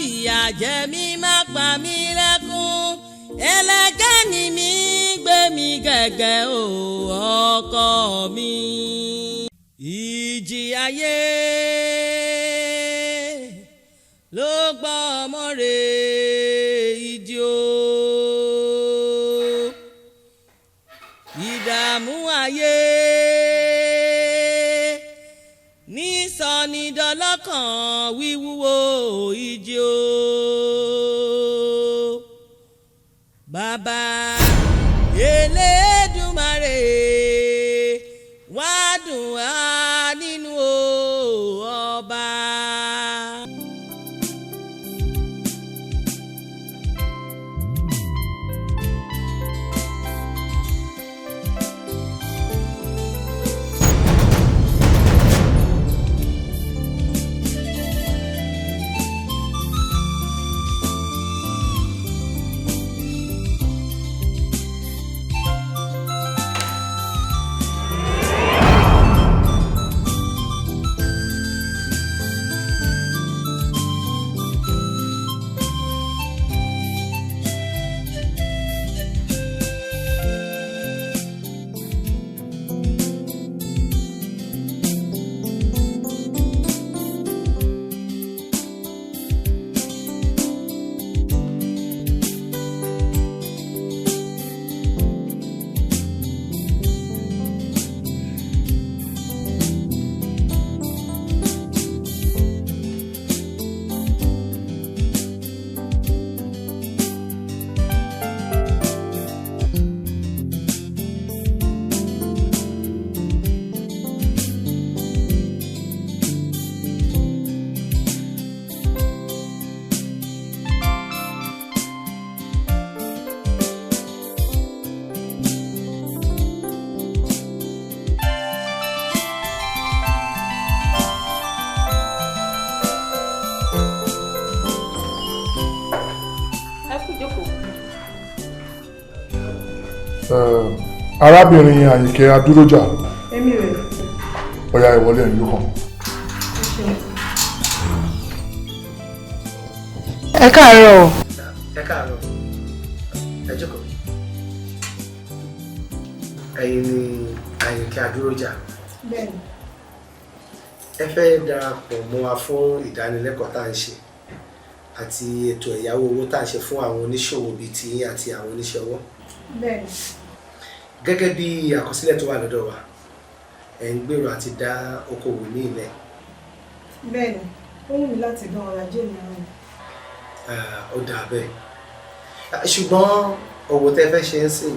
fìyà jẹ mí, má pa mí lẹ́kún. Ẹlẹgẹ́ ni mí, gbé mi gẹ́gẹ́ o ọkọ mi. Ìjì ayé ló gbọ́ ọmọ rẹ̀, ìjì o. Ìdààmú ayé ní sọnidọlọ́kàn wíwúwo, ìjì o. Bàbá Elédùmarè, wá dùn wá nínú o ọba. Ẹ kú jókòó. Arábìnrin Àyìnkẹ́ Adúrójà. Èmi rè. Ọ̀yá, ìwọlé, ẹ̀yìn ló kàn. Ẹ káàárọ̀ o. Ẹ káàárọ̀, ẹ jókòó. Ẹ̀yin ni Àyìnkẹ́ Adúrójà? Bẹ́ẹ̀ni. Ẹ fẹ́ darapọ̀ mọ́ wa fún ìdánilẹ́kọ̀ọ́ tá à ń ṣe àti ètò ẹ̀yáwó owó tá à ń ṣe fún àwọn oníṣòwò bíi tiyín àti àwọn oníṣẹ́ ọwọ́. Bẹ́ẹ̀ni. Gẹ́gẹ́ bí àkọsílẹ̀ tó wà lọ́dọ̀ wa, ẹ̀ ń gbèrò àti dá okòwò ní ilẹ̀. Bẹ́ẹ̀ni, ó wù mí láti dán ọrọ̀ ajé mi rìn. Ó dáa bẹ́ẹ̀. Ṣùgbọ́n òwò tẹ́ fẹ́ ṣe ń sìn,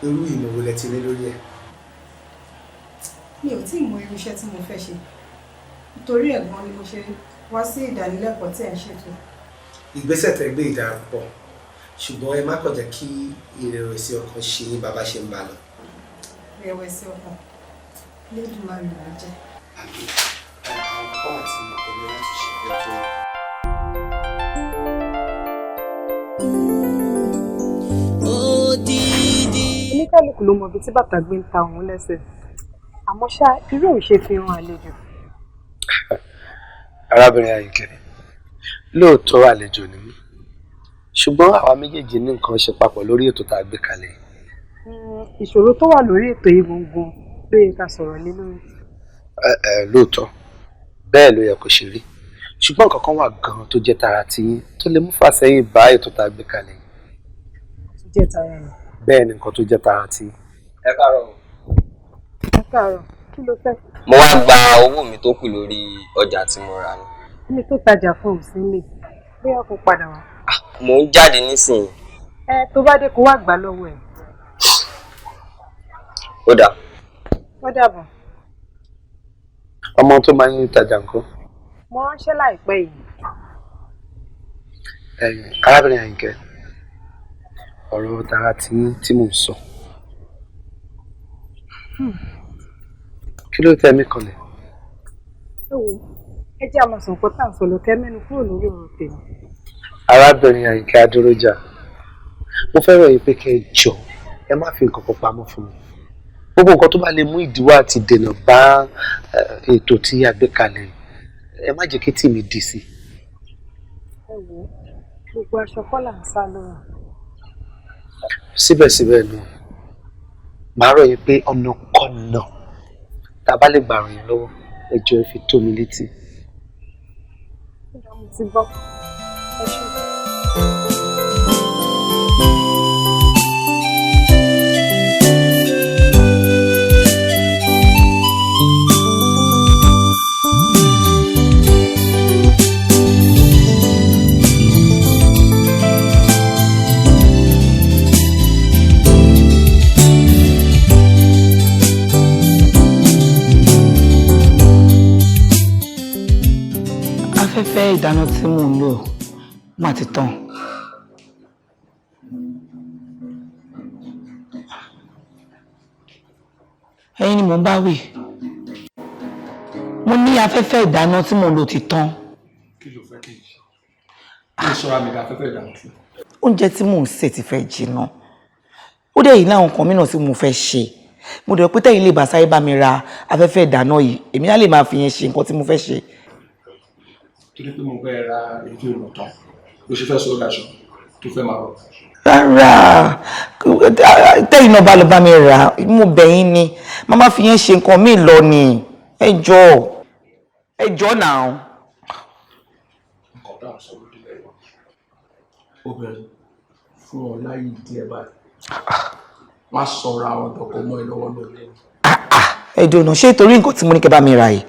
irú ìmọ̀ wo lẹ ti ní lórí ẹ̀? Mi ò tí ì mọ irú iṣẹ́ tí mo fẹ́ ṣe, nítorí ẹ̀ gan ni mo ṣe wá sí ìdánilẹ́kọ̀ọ́ tí ẹ̀ ń ṣètò. Ìgbésẹ̀ tẹ́ gbé ìdára púpọ̀, ṣùgbọ́n ẹ má kàn jẹ́ kí ìrẹ̀wẹ̀sì ọkàn ṣe yín bàbá ṣe ń bá lọ. Ìrẹ̀wẹ̀sì ọkàn, Lédùmarè ló jẹ́. Àbí àwọn kọ́kọ́ àti ẹni láti ṣe ètò. Odidi. Oníkálukú ló mọ ibi tí bàtà gbé ń ta òun lẹ́sẹ̀, àmọ́ ṣá, irú òun ṣe fi hàn àlejò. Arábìnrin Àyìnkẹ́, lóòótọ́ àlejò ni mí, ṣùgbọ́n àwa méjèèjì ní nǹkan ṣe papọ̀ lórí ètò tá a gbé kalẹ̀ yìí. Ìṣòro tó wà lórí ètò yìí gangan ló yẹ ká sọ̀rọ̀ lé lórí. Ẹ ẹ, lóòótọ́ bẹ́ẹ̀ ló yẹ kó ṣe rí, ṣùgbọ́n nǹkan kan wà gan-an tó jẹ́ tara tiyín tó lè mú fàsẹ́yìn bá ètò tá a gbé kalẹ̀ yìí. Tó jẹ́ tara rẹ̀? Bẹ́ẹ̀ ni, nǹkan tó jẹ́ tara tiyín. Ẹ káàárọ̀ o. Ẹ káàárọ̀, kí ló fẹ́? Mo wá gba owó mi tó kù lórí ọjà tí mo rà ni. Ẹni tó tajà fún òun sí nílé, bóyá kó padà wá. Mò ń jáde nísìnyí. Ẹ tó bá dé, kó wá gbà lọ́wọ́ ẹ̀. Ó dà. Ó dàbọ̀. Ọmọ tó máa ń tajà nǹkan? Mo ránṣẹ́ láìpẹ́ yìí. Ẹ̀yin arábìnrin Àyìnkẹ́, ọ̀rọ̀ tara tiyín tí mò ń sọ, kí ló tẹ́ mi kanlẹ̀? Ẹ wo, ẹ jẹ́ àmọ̀ sọ̀kọ́ tá à ń sọ lọ, kẹ́ mẹ́nu kúrò lórí ọ̀rọ̀ tèmi. Arábìnrin Àyìnkẹ́ Adúrójà, mo fẹ́ rọ̀ yín pé kẹ́ ẹ jọ, ẹ má fi nǹkan kan pamọ́ fún mi. Gbogbo nǹkan tó bá lè mú ìdíwọ́ àti ìdènà bá ètò tí a gbé kalẹ̀, ẹ má jẹ́ kí tèmi dì sí. Ẹ wo, gbogbo aṣọ kọ́ là ń sá lóhùn. Síbẹ̀síbẹ̀ náà, màá rọ̀ yín pé ọ̀nà kọ̀nà tá a bá lè gbà ràn yín lọ́wọ́, ẹ jọ̀ọ́ ẹ fi tó mi létí. Mo ti gbọ́, ẹ ṣé. Afẹ́fẹ́ ìdáná tí mò ń lò má ti tán. Ẹ̀yin ni mò ń bá wí. Mo ní afẹ́fẹ́ ìdáná tí mò ń lò ti tán. Kí ló fẹ́ kí n ṣe? Kí n ṣọ́ra mi dá afẹ́fẹ́ ìdáná fún? Oúnjẹ tí mò ń sè ti fẹ́ jiná. Ó dẹ̀ yìí láwọn nǹkan mìíràn tí mo fẹ́ ṣe. Mo dẹ̀ pé tẹ̀yin lè bá sáré bá mi ra afẹ́fẹ́ ìdáná yìí, èmi á lè máa fi yẹn ṣe nǹkan tí mo fẹ́ ṣe. Torí pé mo fẹ́ ra èyí tó lọ tán, ló ṣe fẹ́ sọ daṣọ tó fẹ́ máa rọ̀. Rárá, tẹ́yìn náà bá lọ bá mi rà, mo bẹ̀ yín ni, má má fi yẹn ṣe nǹkan míì lọ ni, ẹ jọ̀ọ́, ẹ jọ̀ọ́ náà. Nǹkan tá à ń sọ lóde lẹ́yìn. Obìnrin fún ọ láyé díẹ̀ báyìí. Má sọra àwọn ọ̀dọ́kọ̀ mọ́ ẹ lọ́wọ́ lónìí. Ẹ dùnà, ṣé torí nǹkan tí mo ní kẹ́ bá mi rà yìí,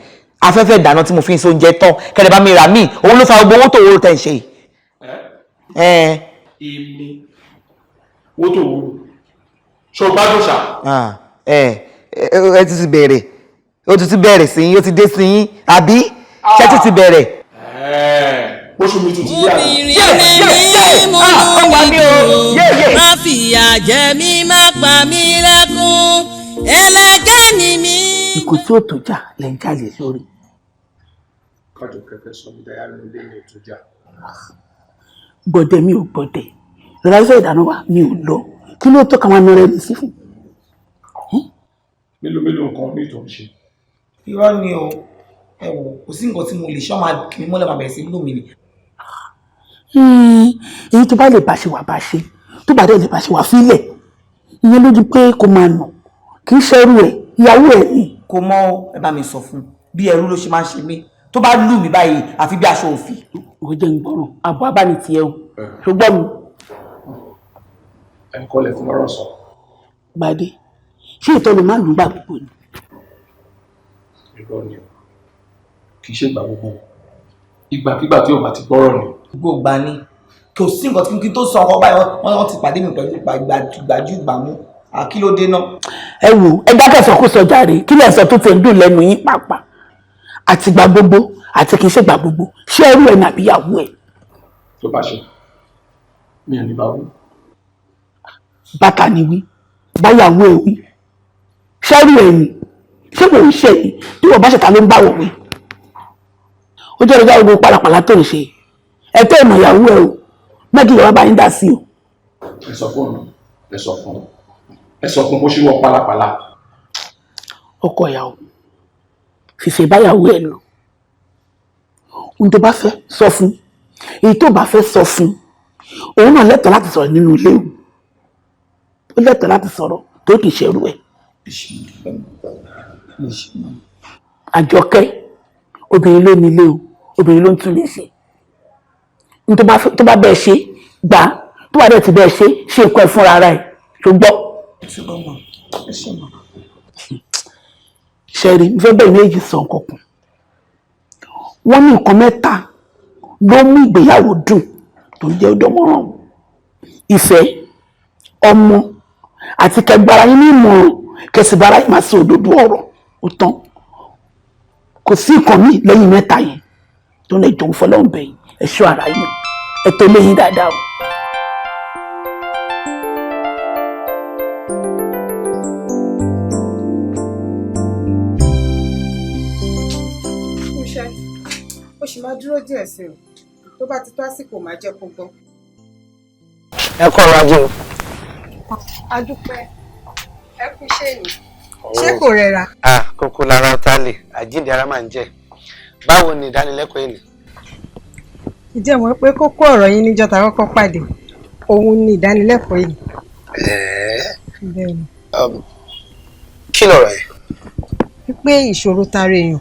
afẹ́fẹ́ ìdáná tí mo fi ń so oúnjẹ tán kẹ́lẹ́ bá mi rà míì, òun ló fa gbogbo owó tó owó tẹ̀ ń ṣe yìí. Èmi owó tó wúrò ṣé o gbádùn ṣá. Ẹ ti ti bẹ̀rẹ̀, ó ti ti bẹ̀rẹ̀ sí yín, ó ti dé sí yín, àbí ṣé ti ti bẹ̀rẹ̀. Oṣù mi tuntun bí àná. Obìnrin ni mí, mo mú mi dùn, má fìyà jẹ mí, má pa mí lẹ́kún, ẹlẹgẹ́ ni mí. Ikú tí ó tó jà lẹ́ ń jalè lórí. Kájọ kẹfẹ sọ mi dáyà ní ilé mi ò tó jà. Gbọ̀dẹ̀ mi ò gbọ̀dẹ̀, lọ́la fẹ́ ìdáná wa mi ò lọ, kí ló tó káwọn anọrẹ mi sí fún. Mélòó mélòó nǹkan mi tó ń ṣe. Irọ́ ni o, ẹ wò, kò sí nǹkan tí mo lè ṣe, ọmọ kì í mọ́lẹ̀ máa bẹ̀rẹ̀ sí lù mí ni. Èyí tó bá lè bá ṣe wà bá ṣe, tó bá dẹ̀ lè bá ṣe wà fílẹ̀, ìyẹn lójú pé kò máa nà, kì í ṣerú ẹ̀, ìyàwó ẹ̀ ni. Kò mọ, ẹ bá mi sọ fún un bí ẹrú ló ṣe máa ń ṣe mí, tó bá lù mí báyìí àfi bí aṣọ òfì. Ò jẹ́ ń gbọ́ràn, àbọ̀ abánitì ẹ o, ṣùgbọ́n mi. Ẹnì kan lè fún lọ́rọ̀ sọ. Gbadé, ṣé ìtọ́nu máa lù ú gbà gbogbo ni? Irọ́ ni o, kì í ṣe ìgbà gbogbo, ìgbàkigbà tí o bá ti gbọ́rọ̀ ni. Gbogbo ìgbà ni, kò sí nǹkan tí kí tó sọ ọkọ báyìí, wọ́n ti pàdé mi pẹ̀lú gbàjú ìgbàmú, kí ló dé náà. Ẹ wò, ẹ dákẹ́ sọkúsọ jàre, kí lẹ̀ sọ tó ti ń dùn lẹ́nu yín pàápàá, àti ìgbà gbogbo àti kì í ṣe ìgbà gbogbo, ṣé ẹrú ẹ nàbí ìyàwó ẹ. Tó bá ṣe, mi ò ní bá wí. Bàtà ni wí, báyàwó ẹ wí, ṣẹ́rú ẹ ni, ṣé kò ń ṣe yìí, bí wọ́n bá ṣètà ló ń bá wọ̀ wí. Ó jẹ́ ìrọ̀lẹ́ gbogbo pálapàla tó ń ṣe, ẹ tẹ́ ìmọ̀ ìyàwó ẹ o, mẹ́kì ìyàwó bá yín dá sí o. Ẹ sọ fún mi, ẹ sọ fún ẹ sọ fún bó ṣe wọ pálapàla. Ọkọ ìyàwó fìfẹ́ báyàwó ẹ lò, ohun tó bá fẹ́ sọ fún, èyí tó bá fẹ́ sọ fún, òun náà lẹ́tọ̀ọ́ láti sọ̀rọ̀ nínú ilé o, ó lẹ́tọ̀ọ́ láti sọ̀rọ̀ tó kì í ṣerú ẹ̀. Àjọkẹ́, obìnrin ló ní ilé o, obìnrin ló ń tún lè ṣe, ohun tó bá bẹ́ẹ̀ ṣe gbà, tó bá dẹ̀ ti bẹ́ẹ̀ ṣe ṣe nǹkan ẹ̀ fúnra ara ẹ̀ tó gbọ́. Ṣẹ́rí, mo fẹ́ bẹ́ẹ̀ méjì sọ nǹkan kan. Wọ́n ní nǹkan mẹ́ta ló mú ìgbéyàwó dùn tó ń jẹ́ ọdọ́mọ́ràn: ìfẹ́, ọmọ, àti kẹgbára yín ní ìmọ̀ràn, kẹsìbára yín máa sọ òdodo ọ̀rọ̀. Ó tán, kò sí nǹkan míì lẹ́yìn mẹ́ta yẹn tó lè jọun fọlọ́run bẹ̀yìn. Ẹ ṣọ́ ara yín, ẹ tó léyìn dáadáa o. Ó sì máa dúró díẹ̀ sí o, tó bá ti tó àsìkò máa jẹ́ kó gbọ́. Ẹ kọ́ ọ̀rọ̀ ajé o. A dúpẹ́, ẹ kú iṣẹ́ yìí, ṣé kò rẹra? Kókó lára ọ̀tá lè, àjíǹde ara máa ń jẹ. Báwo ni ìdánilẹ́kọ̀ọ́ yìí ni? Ìjẹ́ mọ̀ pé kókó ọ̀rọ̀ yín níjọ́ ta kọ́kọ́ pàdé òun ni ìdánilẹ́kọ̀ọ́ yìí. Ẹ̀ẹ́, kí lọ̀rọ̀ yẹn? Wípé ìṣòro tara èèyàn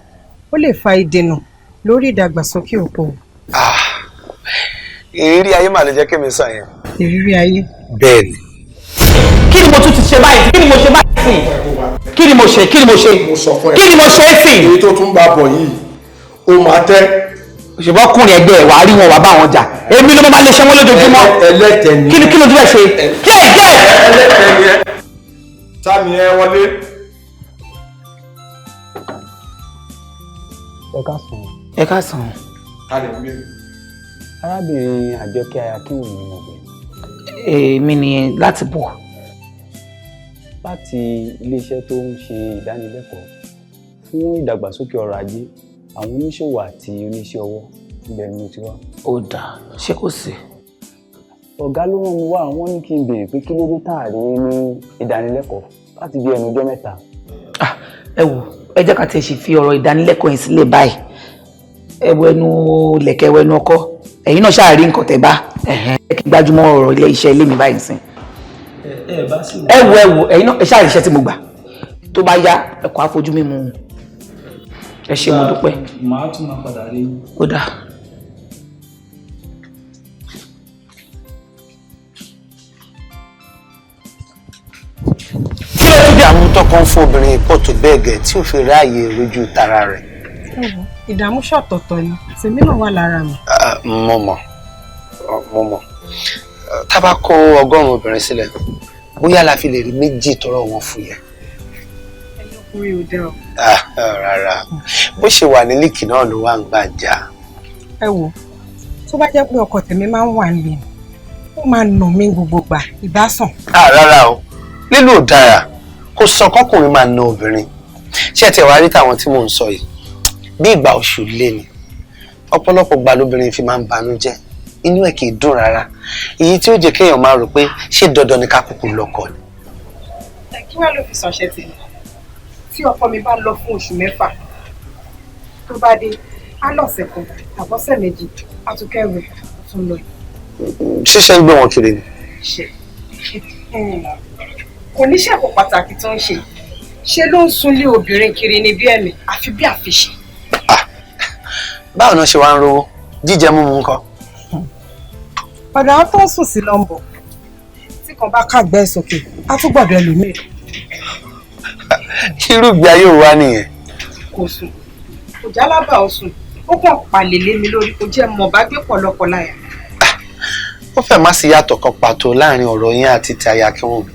ó lè fa ìdènà lórí ìdàgbàsókè okòwò. Ìrírí ayé mà ló jẹ́ kí mi sọ yẹn. Ìrírí ayé. Bẹ́ẹ̀ni. Kí ni mo tún ti ṣe báyìí? Kí ni mo ṣe báyìí sí? Kí ni mo ṣe? Kí ni mo ṣe? Kí ni mo ṣe sí? Èyí tó tún bá bọ̀ yìí, ó máa tẹ́. Òṣèbọ́ kùnrin ẹgbẹ́ ẹ̀ wàá rí wọn wàá bá wọn jà. Èmi ló máa lè ṣe wọn lójoojúmọ́. Ẹlẹ́tẹ̀ ni. Kí ni kí ló tún fẹ́ ṣe? Jẹ́ jẹ́. Ẹlẹ́tẹ̀ ni ẹ. Tani ẹ wọlé. Ẹ káàsán. Ẹ káàsán. Ta ni mi? Arábìnrin Àjọkẹ́ Akínwùmí ni mo bẹ̀. Èmi ni láti bọ̀. Láti iléeṣẹ́ tó ń ṣe ìdánilẹ́kọ̀ọ́ fún ìdàgbàsókè ọrọ̀ ajé àwọn oníṣòwò àti oníṣẹ́ ọwọ́, ibẹ̀ ni mo ti wá. Ó dáa, ṣé kò sí? Ọ̀gá ló rán mi wá, wọ́n ní kí n béèrè pé kí ló dé táàrí ní ìdánilẹ́kọ̀ọ́ láti bí ẹnu ọjọ́ mẹ́ta. Ẹ wò, ẹ jẹ́ ká tiẹ̀ sì fi ọ̀rọ̀ ìdánilẹ́kọ̀ọ́ yẹn sílẹ̀ báyìí. Ẹ wo ẹnu lẹ̀kẹ̀, ẹwọ ẹnu ọkọ́. Ẹ̀yin náà ṣáà rí nǹkan tẹ̀ bá. Ẹ kí gbájúmọ́ ọ̀rọ̀ ilé iṣẹ́ ilé mi báyìí sìn. Ẹ bá sì. Ẹ wo ẹ wo, ẹ̀yin náà ẹ ṣáà rí iṣẹ́ tí mo gbà. Tó bá yá, ẹ̀kọ́ àfojú mímu. Ẹ ṣé, mo dúpẹ́. Màá tún máa padà rí yín. Ó dáa. Kí ló dé àwọn tọkọ ń fún obìnrin pọ̀ tó bẹ́ẹ̀ gẹ̀ tí ò fi ráàyè rojú tara rẹ̀? Ìdààmú ṣọ̀tọ̀tọ̀ ni tèmi náà wà lára mi. Mo mọ̀, mo mọ̀. Tá bá kó 100 obìnrin sílẹ̀, bóyá la fi lè rí méjì tọrọ wọn fúyẹ́. Ẹyin ọkùnrin ò dá o. Rárá, bó ṣe wà ní líìkì náà ló wà ń gbàjà. Ẹ wò, tó bá jẹ́ pé ọkọ tèmi máa ń wà nílé, ó máa nà mí gbogbo gbà ìbásàn. Rárá o, lílù ò dára, kò sọ kọkùnrin máa na obìnrin. Ṣé ẹ tiẹ̀ wá rí tàwọn tí mò ń sọ yìí? Bí ìgbà oṣù lé ni, ọ̀pọ̀lọpọ̀ gbà lóbìnrin fi máa ń banújẹ́, inú ẹ̀ kì í dùn rárá, èyí tí ó jẹ́ kéèyàn máa rò pé ṣé dandan ni ká kúkú lọ́kọ ni. Kí wàá ló fi sànṣẹ́ tèmi? Tí ọkọ mi bá lọ fún oṣù mẹ́fà, tó bá dé, á lọ̀sẹ̀ kan àbọ̀sẹ̀ méjì, á tún kẹ́rù ẹ̀ tún lọ. Ṣíṣe ń gbé wọn kiri ni. Ṣe kò níṣẹ́ kò pàtàkì tó ń ṣe, ṣe ló ń sunlé obìnrin kiri ní bí ẹ̀mí àfi bí àfiṣe. Báwo náà ṣe wá ń rówó jíjẹ múmu ńkọ́? Ọ̀dọ̀ àwọn tó ń sùn sí ló ń bọ̀, tí kan bá kàgbẹ́ ẹ̀ sókè á tún gbọ̀dọ̀ ẹlòmíì. Irú ìgbé ayé wo wá nìyẹn? Kò sùn, kò jálábà ó sùn, ó kàn palè lé mi lórí, kò jẹ́ mọ̀ bá gbé pọ̀lọpọ̀ láyà. Ó fẹ́ má sí yàtọ̀ kan pàtó láàrin ọ̀rọ̀ yín àti ti aya Akínwùmí.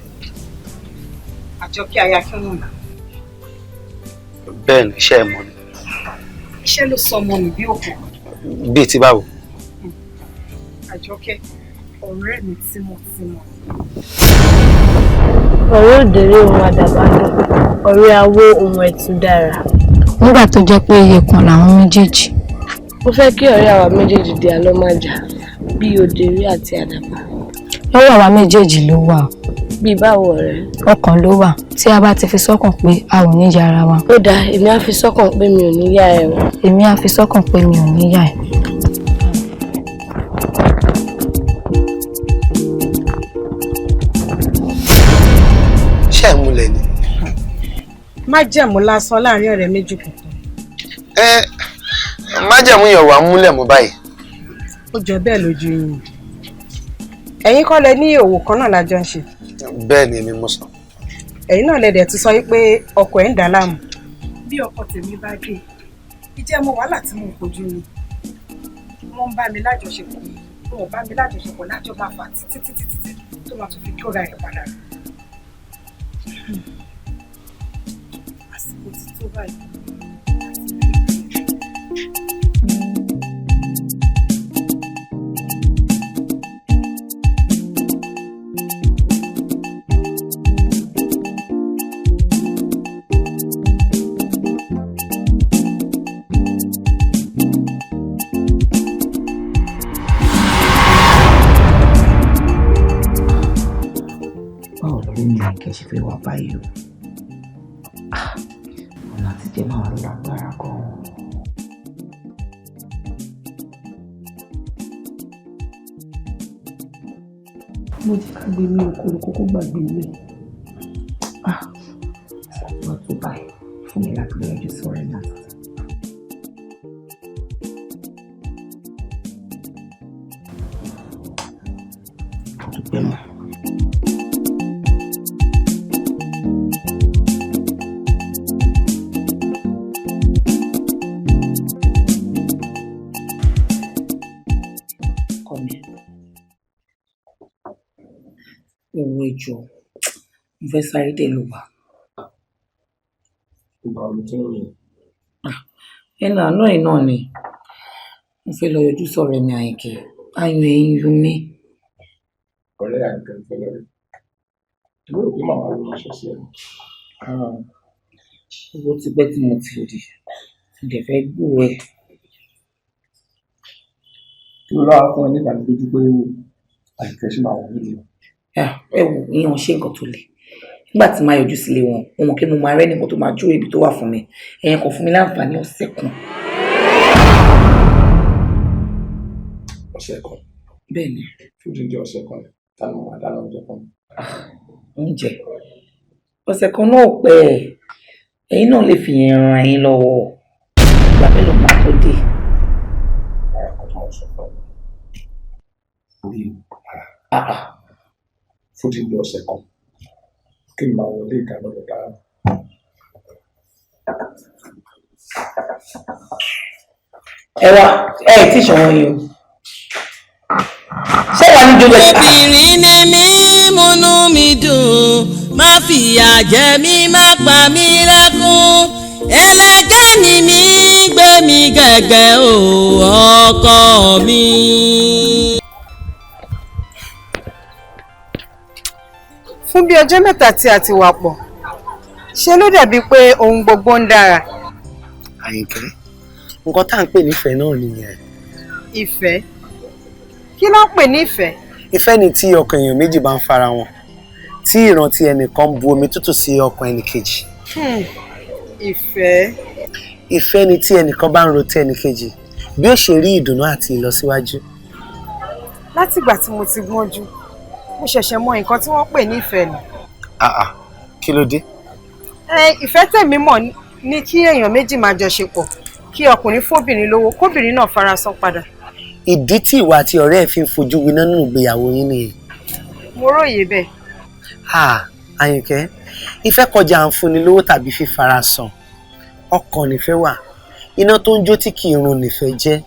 Àjọkẹ́ aya Akínwùmí. Bẹ́ẹ̀ ni, iṣẹ́ ẹ̀ mọ̀ ni. Iṣẹ́ ló sọ ọmọ mi bí òkú. Bíi ti báwo? Àjọkẹ́, ọ̀rẹ́ mi tímọ́tímọ́. Ọ̀rẹ́ òdèrè ohun àdàbà dùn, ọ̀rẹ́ awó ohun ẹ̀tù dára. Nígbà tó jẹ́ pé iye kan làwọn méjèèjì. Mo fẹ́ kí ọ̀rẹ́ àwa méjèèjì di alọ́màjà bíi òdèrè àti àdàbà. Lọ́wọ́ àwa méjèèjì ló wà. Bíi báwo ọ̀rẹ́? Ọkàn ló wà, tí a bá ti fi sọ́kàn pé a ò ní ya ara wa. Ó dáa, èmi á fi sọ́kàn pé mi ò ní yá ẹ o. Èmi á fi sọ́kàn pé mi ò ní yá ẹ. Ṣé ẹ̀ múlẹ̀ ni? Májẹ̀mú lásán láàrin ọ̀rẹ́ méjì kọ̀ọ̀kan. Ẹ májẹ̀mú yẹn wà múlẹ̀ mọ́ báyìí. Ó jọ bẹ́ẹ̀ lójú yín. Ẹ̀yin kọ́ lẹ ní òwò kan náà la jọ ń ṣe. Bẹ́ẹ̀ ni èmi mo sọ. Ẹ̀yin náà lẹ dẹ̀ tún sọ wípé ọkọ ẹ̀ ń dà á láàmú. Bí ọkọ tèmi bá dé, ìjẹ́ mo wàhálà tí mo kojú ni. Wọ́n ń bá mi lájọṣepọ̀, wọn ò bá mi lájọṣepọ̀ lájọ máa fà títí títí títí tó máa tún fi kóra ẹ̀ padà. Àsìkò ti tó báyìí. Báwo lórí mi àìkẹ́ ṣe fẹ́ wá báyìí o? Ọ̀nà àtijọ́ máa lágbára gan-an. Mo jẹ́ ká gbé mi okòrò kókó gbàgbé ilé. Wọ́n tó báyìí fún mi láti lọ́jọ́ sọ̀rọ̀ náà. Dúpẹ́ mọ́. Owó ìjọ mo fẹ́ sáré dé ló wà. Ìgbà wo tí ń rìn? Ẹnu àná ẹ̀ náà ni mo fẹ́ lọ yọjú sọ̀rọ̀ ẹ̀mí Àyìnkẹ́, ayùn ẹ̀ ń yún mí. Ọ̀rẹ́ Àyìnkẹ́ ń fẹ́ lọ́rẹ́. Ìwé òkú màmá ló ránṣẹ́ sí ẹ. Owó ti pẹ́ tí mo ti rí, mo dẹ̀ fẹ́ gbúròó ẹ̀. Kí ló lọ́wọ́ fún ẹ nígbà tó dójú pé Àyìnkẹ́ ṣì máa wà nílùú? Ẹ wò, ìyẹn ò ṣe nǹkan tó le. Nígbà tí màá yọjú sílé wọn, mo mọ̀ pé mo máa rẹ́ nìkan tó máa júwe ibi tó wà fún mi. Ẹ̀yin kò fún mi láǹfààní ọ̀sẹ̀ kan. Ọ̀sẹ̀ kan? Bẹ́ẹ̀ni. Fún jíjẹ ọ̀sẹ̀ kan, ta ni mo máa dáná oúnjẹ fún mi? Oúnjẹ? Ọ̀sẹ̀ kan náà ò pẹ́ ẹ̀. Ẹ̀yin náà lè fi yẹn ran ẹ̀yin lọ́wọ́. Ìgbà mélòó máa tó dé? Ara kan tó máa sọ fún ẹ. Orí ara. Fún jíjẹ ọ̀sẹ̀ kan, kí n máa wọlé ìdáná lọ dáná. Ẹ wá, ẹ ẹ̀ tí ìṣọ̀wọ́n yìí o. Ṣé wàá ní jọjọ? Obìnrin ni mí, múnú mi dùn, má fìyà jẹ mí, má pa mí lẹ́kún. Ẹlẹgẹ́ ni mí, gbé mi gẹ̀gẹ́ o, ọkọ mi. Fún bí ọjọ́ mẹ́ta tí a ti wà pọ̀, ṣe ló dàbí pé ohun gbogbo ń dára. Àyìnkẹ́, nǹkan tá à ń pè nífẹ̀ẹ́ náà nìyẹn. Ìfẹ́? Kí ló ń pè ní ìfẹ́? Ìfẹ́ ni tí ọkàn èèyàn méjì bá ń fara wọn, tí ìrántí ẹnìkan ń bu omi tútù sí ọkàn ẹnìkejì. Ìfẹ́. Ìfẹ́ ni tí ẹnìkan bá ń ro ti ẹnìkejì bí ó ṣe rí ìdùnnú àti ìlọsíwájú. Látìgbà tí mo ti gbọ́njú, mo ṣẹ̀ṣẹ̀ mọ nǹkan tí wọ́n pè ní ìfẹ́ ni. Kí ló dé? Ìfẹ́ tèmi mọ̀ ni kí èèyàn méjì máa jọ ṣe pọ̀, kí ọkùnrin fóbìnrin lówó, kóbìnrin náà farasan padà. Ìdí tí ìwà àti ọ̀rẹ́ ẹ̀ fi ń fojú winá nínú ìgbéyàwó yín nìyẹn. Mo róye bẹ́ẹ̀. Àyìnkẹ́, ìfẹ́ kọjá à ń fúnni lówó tàbí fífarasan. Ọkàn nífẹ́ wà. Iná tó ń jó tí kì í run nífẹ́ jẹ́.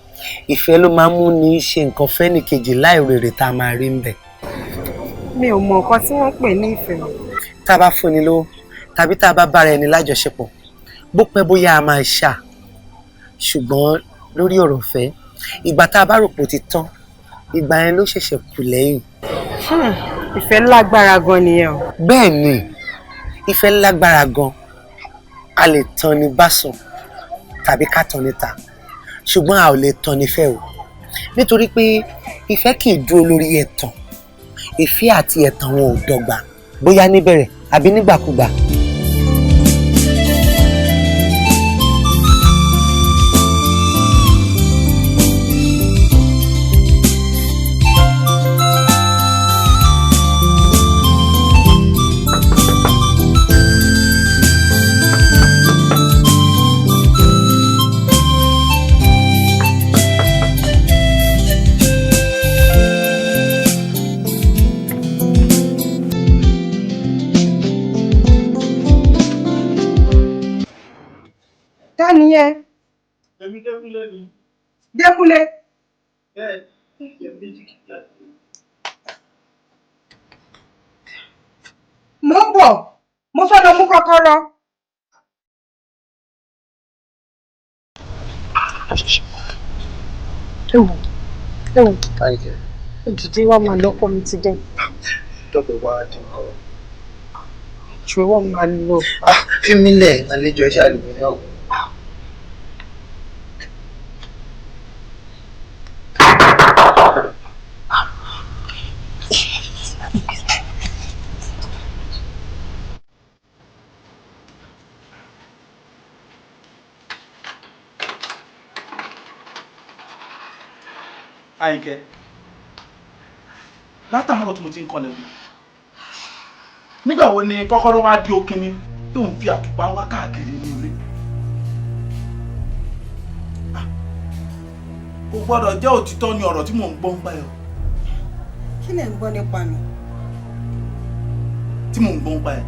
Ìfẹ́ ló máa ń mú ní ṣe nǹkan fẹ́nìkejì láì rèrè tá a máa rí ń bẹ̀. Mi ò mọ nǹkan tí wọ́n pè ní ìfẹ́. Tá a bá fúnni lówó tàbí tá a bá bára ẹni lájọṣepọ̀, bó pẹ́ bóyá a máa ṣà. Ṣùgbọ́n lórí ọ̀rọ̀ ìfẹ́, ìgbà tá a bá rò pé ó ti tán, ìgbà yẹn ló ṣẹ̀ṣẹ̀ kù lẹ́yìn. Ìfẹ́ lágbára gan nìyẹn o. Bẹ́ẹ̀ ni, ìfẹ́ lágbára gan. A lè tan ni bá sùn tàbí ká tan ni ta, ṣùgbọ́n a ò lè tan ni fẹ́ o. Nítorí pé ìfẹ́ kì í dúró lórí ẹ̀tàn. Ìfẹ́ àti ẹ̀tàn wọn ò dọ́gba, bóyá níbẹ̀rẹ̀ àbí nígbàkúgbà. Nìyẹn. Èmi Dékúnlé ni. Dékúnlé. Bẹ́ẹ̀ ni, Mo ń bọ̀, mo fẹ́ lọ mú kọ́kọ́rọ́. Ewu, ewu, òdìdí wa máa lọ́kọ mi ti dé. Dọ́pẹ̀ wá dín kọ́. Ṣé wọ́n máa lọ? Fi mí lẹ̀, àlejò ẹ̀ ṣáà lè mí náà. Àyìnkẹ́. Látàárọ̀ tí mo ti ń kọlẹ̀ mi. Nígbà wo ni kọ́kọ́rọ́ wá di òkínní tó ń fi àtùpà wá káàkiri ní ilé? Kò gbọ́dọ̀ jẹ́ òtítọ́ ni ọ̀rọ̀ tí mò ń gbọ́ ń pa ẹ̀ o. Kí lẹ̀ ń gbọ́ nípa mi? Tí mò ń gbọ́ ń pa ẹ̀.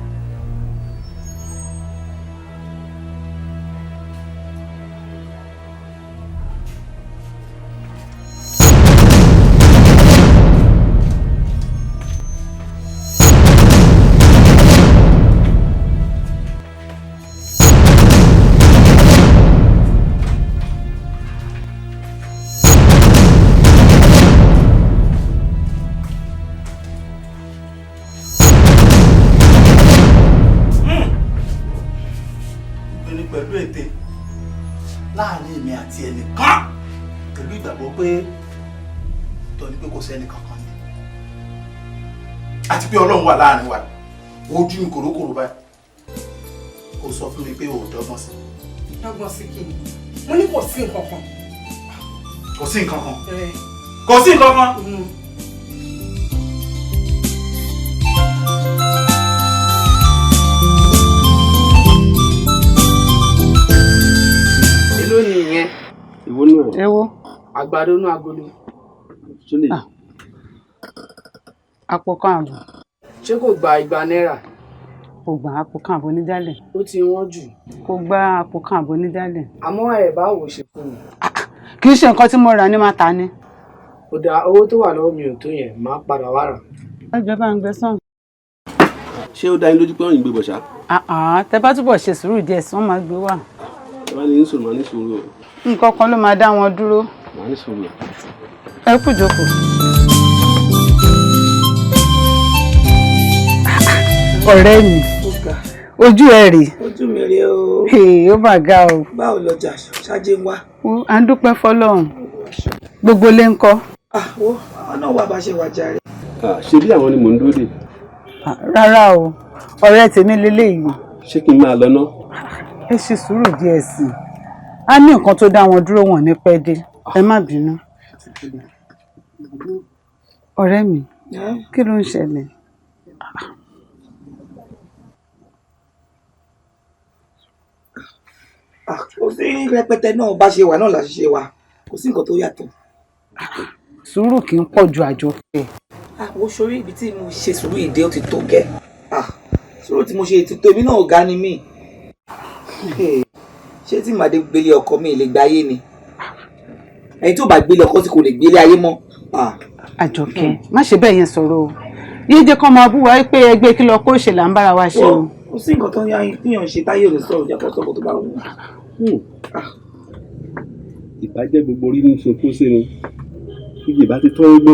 Obìnrin pẹ̀lú ète láàrin èmi àti ẹnìkan pẹ̀lú ìgbàgbọ́ pé tọ́ ni pé kò sẹ́ni kankan ni àti pé Ọlọ́run wà láàrin wa. Ojú mi kòrókòrò báyìí kò sọ fún mi pé ò dọ́gbọ́n sí. Dọ́gbọ́n sí kí ni? Mo ní kò sí nǹkan kan. Kò sí nǹkan kan. Kò sí nǹkan kan. Èló ni ìyẹn? Ìwọ náà. Èwo? Àgbàdo inú agolo. Súlè. Àpò kan àbọ̀. Ṣé kò gba 2 náírà? Kò gba àpò kan àbọ̀ onídálẹ̀. Ó ti wọ́n jù. Kò gba àpò kan àbọ̀ onídálẹ̀. Àmọ́ ẹ̀ bá wò ṣe fún mi. Kì í ṣe nǹkan tí mo rà ní máa tà ni. Ó dáa, owó tó wà lọ́wọ́ mi ò tó yẹn, màá padà wá rà. Ẹ jọ̀ọ́ bá ń gbé sàn. Ṣé ó dá yín lójú pé wọ́n ń gbé bọ̀ ṣá? Àhàn, tẹ bá túbọ̀ ṣe sùúrù díẹ̀ sí, wọ́n máa gbé wá. Ẹ bá ní sùúrù, màá ní sùúrù o. Nǹkan kan ló máa dá wọn dúró. Màá ní sùúrù. Ẹ kú jókòó. Ọ̀rẹ́ mi, ojú ẹ rèé. Ojú mi rèé o. Ó mà ga o. Báwo lọjà ṣáájú ń wá? À ń dúpẹ́ fọlọ́run. Gbogbo ilé ń kọ́. Wo àwọn náà wà bá ṣe wà jàre. Ṣé bí àwọn ni mò ń dúró dè? Rárá o, ọ̀rẹ́ tèmi leléyìí. Ṣé kí n máa lọ ná? Ẹ ṣe sùúrù díẹ̀ sí i. A ní nǹkan tó dá wọn dúró wọn ní pẹ́ dé. Ẹ má bínú. Ọ̀rẹ́ mi, kí ló ń ṣẹlẹ̀? Kò sí rẹpẹtẹ náà, bá ṣe wà náà là ṣe wà, kò sí nǹkan tó yàtọ̀. Sùúrù kì í pọ̀ ju àjọpẹ́. Wo sórí ibi tí mo ṣe sùúrù ìdè ó ti tó gẹ́. Sùúrù tí mo ṣe ti tó, èmi náà ọ̀gá ni mí. Ṣé tí màdé gbélé ọkọ mi lè gba ayé ni? Ẹni tó bá gbélé ọkọ tí kò lè gbélé ayé mọ́. Àjọkẹ́, má ṣe bẹ́ẹ̀ yẹn sọ̀rọ̀ o. Yé jẹ́ kán máa bú wa pé ẹgbẹ́ kí lọ kó ṣe là ń bára wa ṣe o. Kò sí nǹkan tó ń yàn ṣe táyé ò lè sọ̀rọ̀, jẹ́ kó sọ̀rọ̀ tó bá wù ú. Ìbàjẹ́ gbogbo orí ní sunkún sí ni. Igi ìbá ti tọ́ igbó.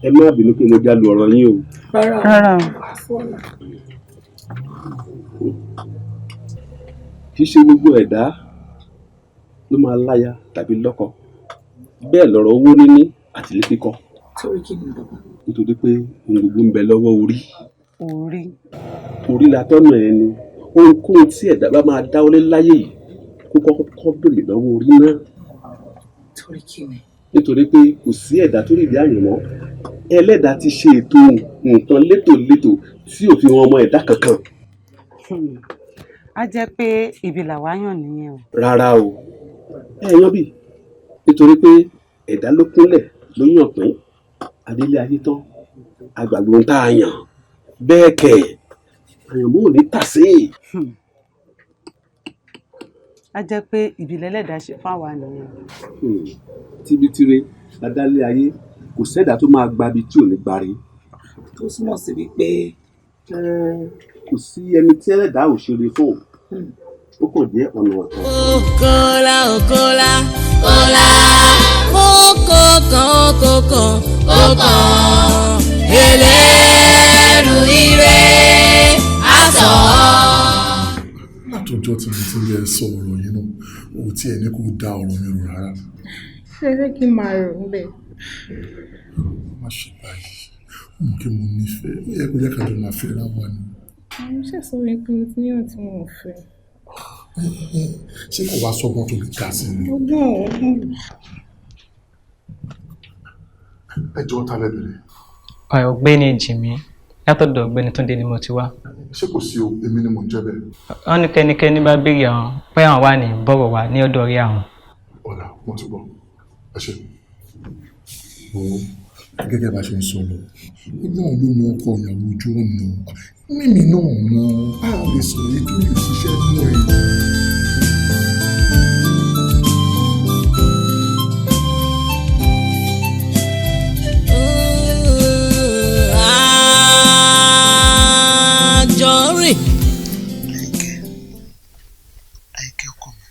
Ẹ má bínú pé mo já lu ọ̀rọ̀ yín o. Rárá o. Kì í ṣe gbogbo ẹ̀dá ló máa láya tàbí lọ́kọ. Bẹ́ẹ̀ lọ̀rọ̀ owó níní àti ilé kíkọ́. Torí kí ni bàbá? Nítorí pé ohun gbogbo ń bẹ lọ́wọ́ orí. Orí. Orí la tọ́nà ẹni. Ohunkóhun tí ẹ̀dá bá máa dáwọ́lé láyé yìí kó kọ́kọ́ béèrè lọ́wọ́ orí náà. Torí kí ni? Nítorí pé kò sí ẹ̀dá tó lè dé àyànmọ́. Ẹlẹ́dàá ti ṣe ètò nǹkan létòlétò tí ò fi hàn ọmọ ẹ̀dá kankan. Á jẹ́ pé ibi làwa yàn nìyẹn o. Rárá o, ẹ yan bí. Nítorí pé ẹ̀dá ló kúnlẹ̀ ló yàn pín. Adélé ayé tán, àgbàgbọ́ ohun tá a yàn. Bẹ́ẹ̀ kẹ̀, àyànmọ́ ò ní tàsé. Á jẹ́ pé ibi lẹ́lẹ́dàá ṣe fáwa nìyẹn. Tibitire ládálé ayé, kò sẹ́dàá tó máa gbabi tí ò ní gbari. Tó túmọ̀ sí wípé. Kò sí ẹni tí ẹlẹ́dàá ò ṣeré fún. Ó kàn jẹ́ ọ̀nà ọ̀tọ̀. Okola okola kola okokan okokan okan ẹlẹ́rù ire àtọ̀. Látọjọ́ tí mo ti rí ẹ sọ ọ̀rọ̀ yìí náà, ò tí ẹ ní kó da ọ̀rọ̀ mi rò rárá. Ṣé ẹ fẹ́ kí n máa rò ó bẹ́ẹ̀? Má ṣe báyìí, ó mọ̀ kí mo nífẹ̀ẹ́, ó yẹ kó jẹ́ ká jọ máa fẹ́ra wa ni. Mo ṣàṣọ wípé mo ti níyàn tí mo ò fẹ́. Ṣé kò wá sọ́gbọ́n tó lè dá sí ni? Ọgbọ́n ọ̀hún. Ẹ jọ̀ọ́, ta lẹ bèrè? Ọ̀gbẹ́ni Jìmí, látọ̀dọ̀ ọ̀gbẹ́ni Túndé ni mo ti wá. Ṣé kò sí o? Èmi ni mò ń jẹ́ bẹ́ẹ̀. Wọ́n ní kẹ́nikẹ́ni bá béèrè àwọn pé àwọn wà ní bọ̀rọ̀ wá ní ọ̀dọ̀ rí àwọn. Ọ̀la, mo ti gbọ́, ẹ ṣe. Wo, gẹ́gẹ́ bá ṣe ń sọ lọ, Ọlọ́run ló mọ ọkọ ìyàwó ojú ọ̀nà. Mímì náà mọ a lè sọ èyí tó lè ṣiṣẹ́ mú ẹ. Àjọrìn. Àyìnkẹ́ ọkọ mi,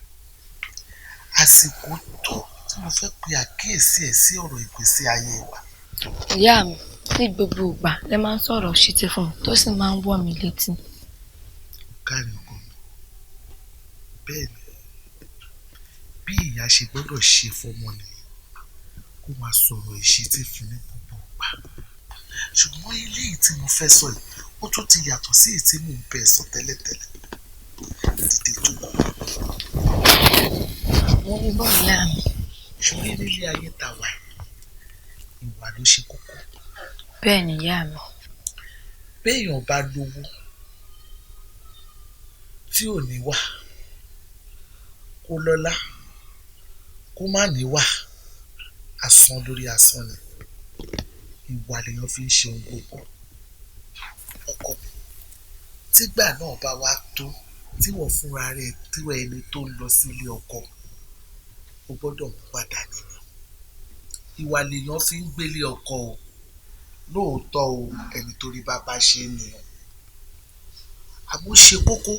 àsìkò tó tí mo fẹ́ pe àkíyèsí ẹ̀ sí ọ̀rọ̀ ìgbésí ayé wa. Ìyá mi, ní gbogbo ìgbà lẹ máa ń sọ̀rọ̀ ṣítí fún mi tó sì máa ń wọ̀ mí létí. Kárí ọkọ mi, bẹ́ẹ̀ ni bí ìyá ṣe gbọ́dọ̀ ṣe fọmọ nìyẹn, kó máa sọ̀rọ̀ ìṣítí fún ní gbogbo ìgbà. Ṣùgbọ́n eléyìí tí mo fẹ́ sọ yìí, ó tún ti yàtọ̀ sí èyí tí mò ń bẹ sọ tẹ́lẹ̀tẹ́lẹ̀. Dìde jókòó. Mo ń gbọ́, ìyá mi. Ṣùgbọ́n nílé ayé ta wà, ìwà ló ṣe kókó. Bẹ́ẹ̀ ni, ìyá mi. Béèyàn bá lówó tí ò ní wà, kó lọ́lá kó má ní wà, asán lórí asán ni. Ìwà lèèyàn fi ń ṣe ohun gbogbo. Ọkọ mi, tígbà náà bá wá tó tí wọ́n fúnra rẹ̀ tó ẹni tó ń lọ sílé ọkọ, o gbọ́dọ̀ mú padà nínú. Ìwà lèèyàn fi ń gbélé ọkọ o. Lóòótọ́ o, ẹni tó rí bàbá ṣe é nìyẹn, àmọ́ ó ṣe kókó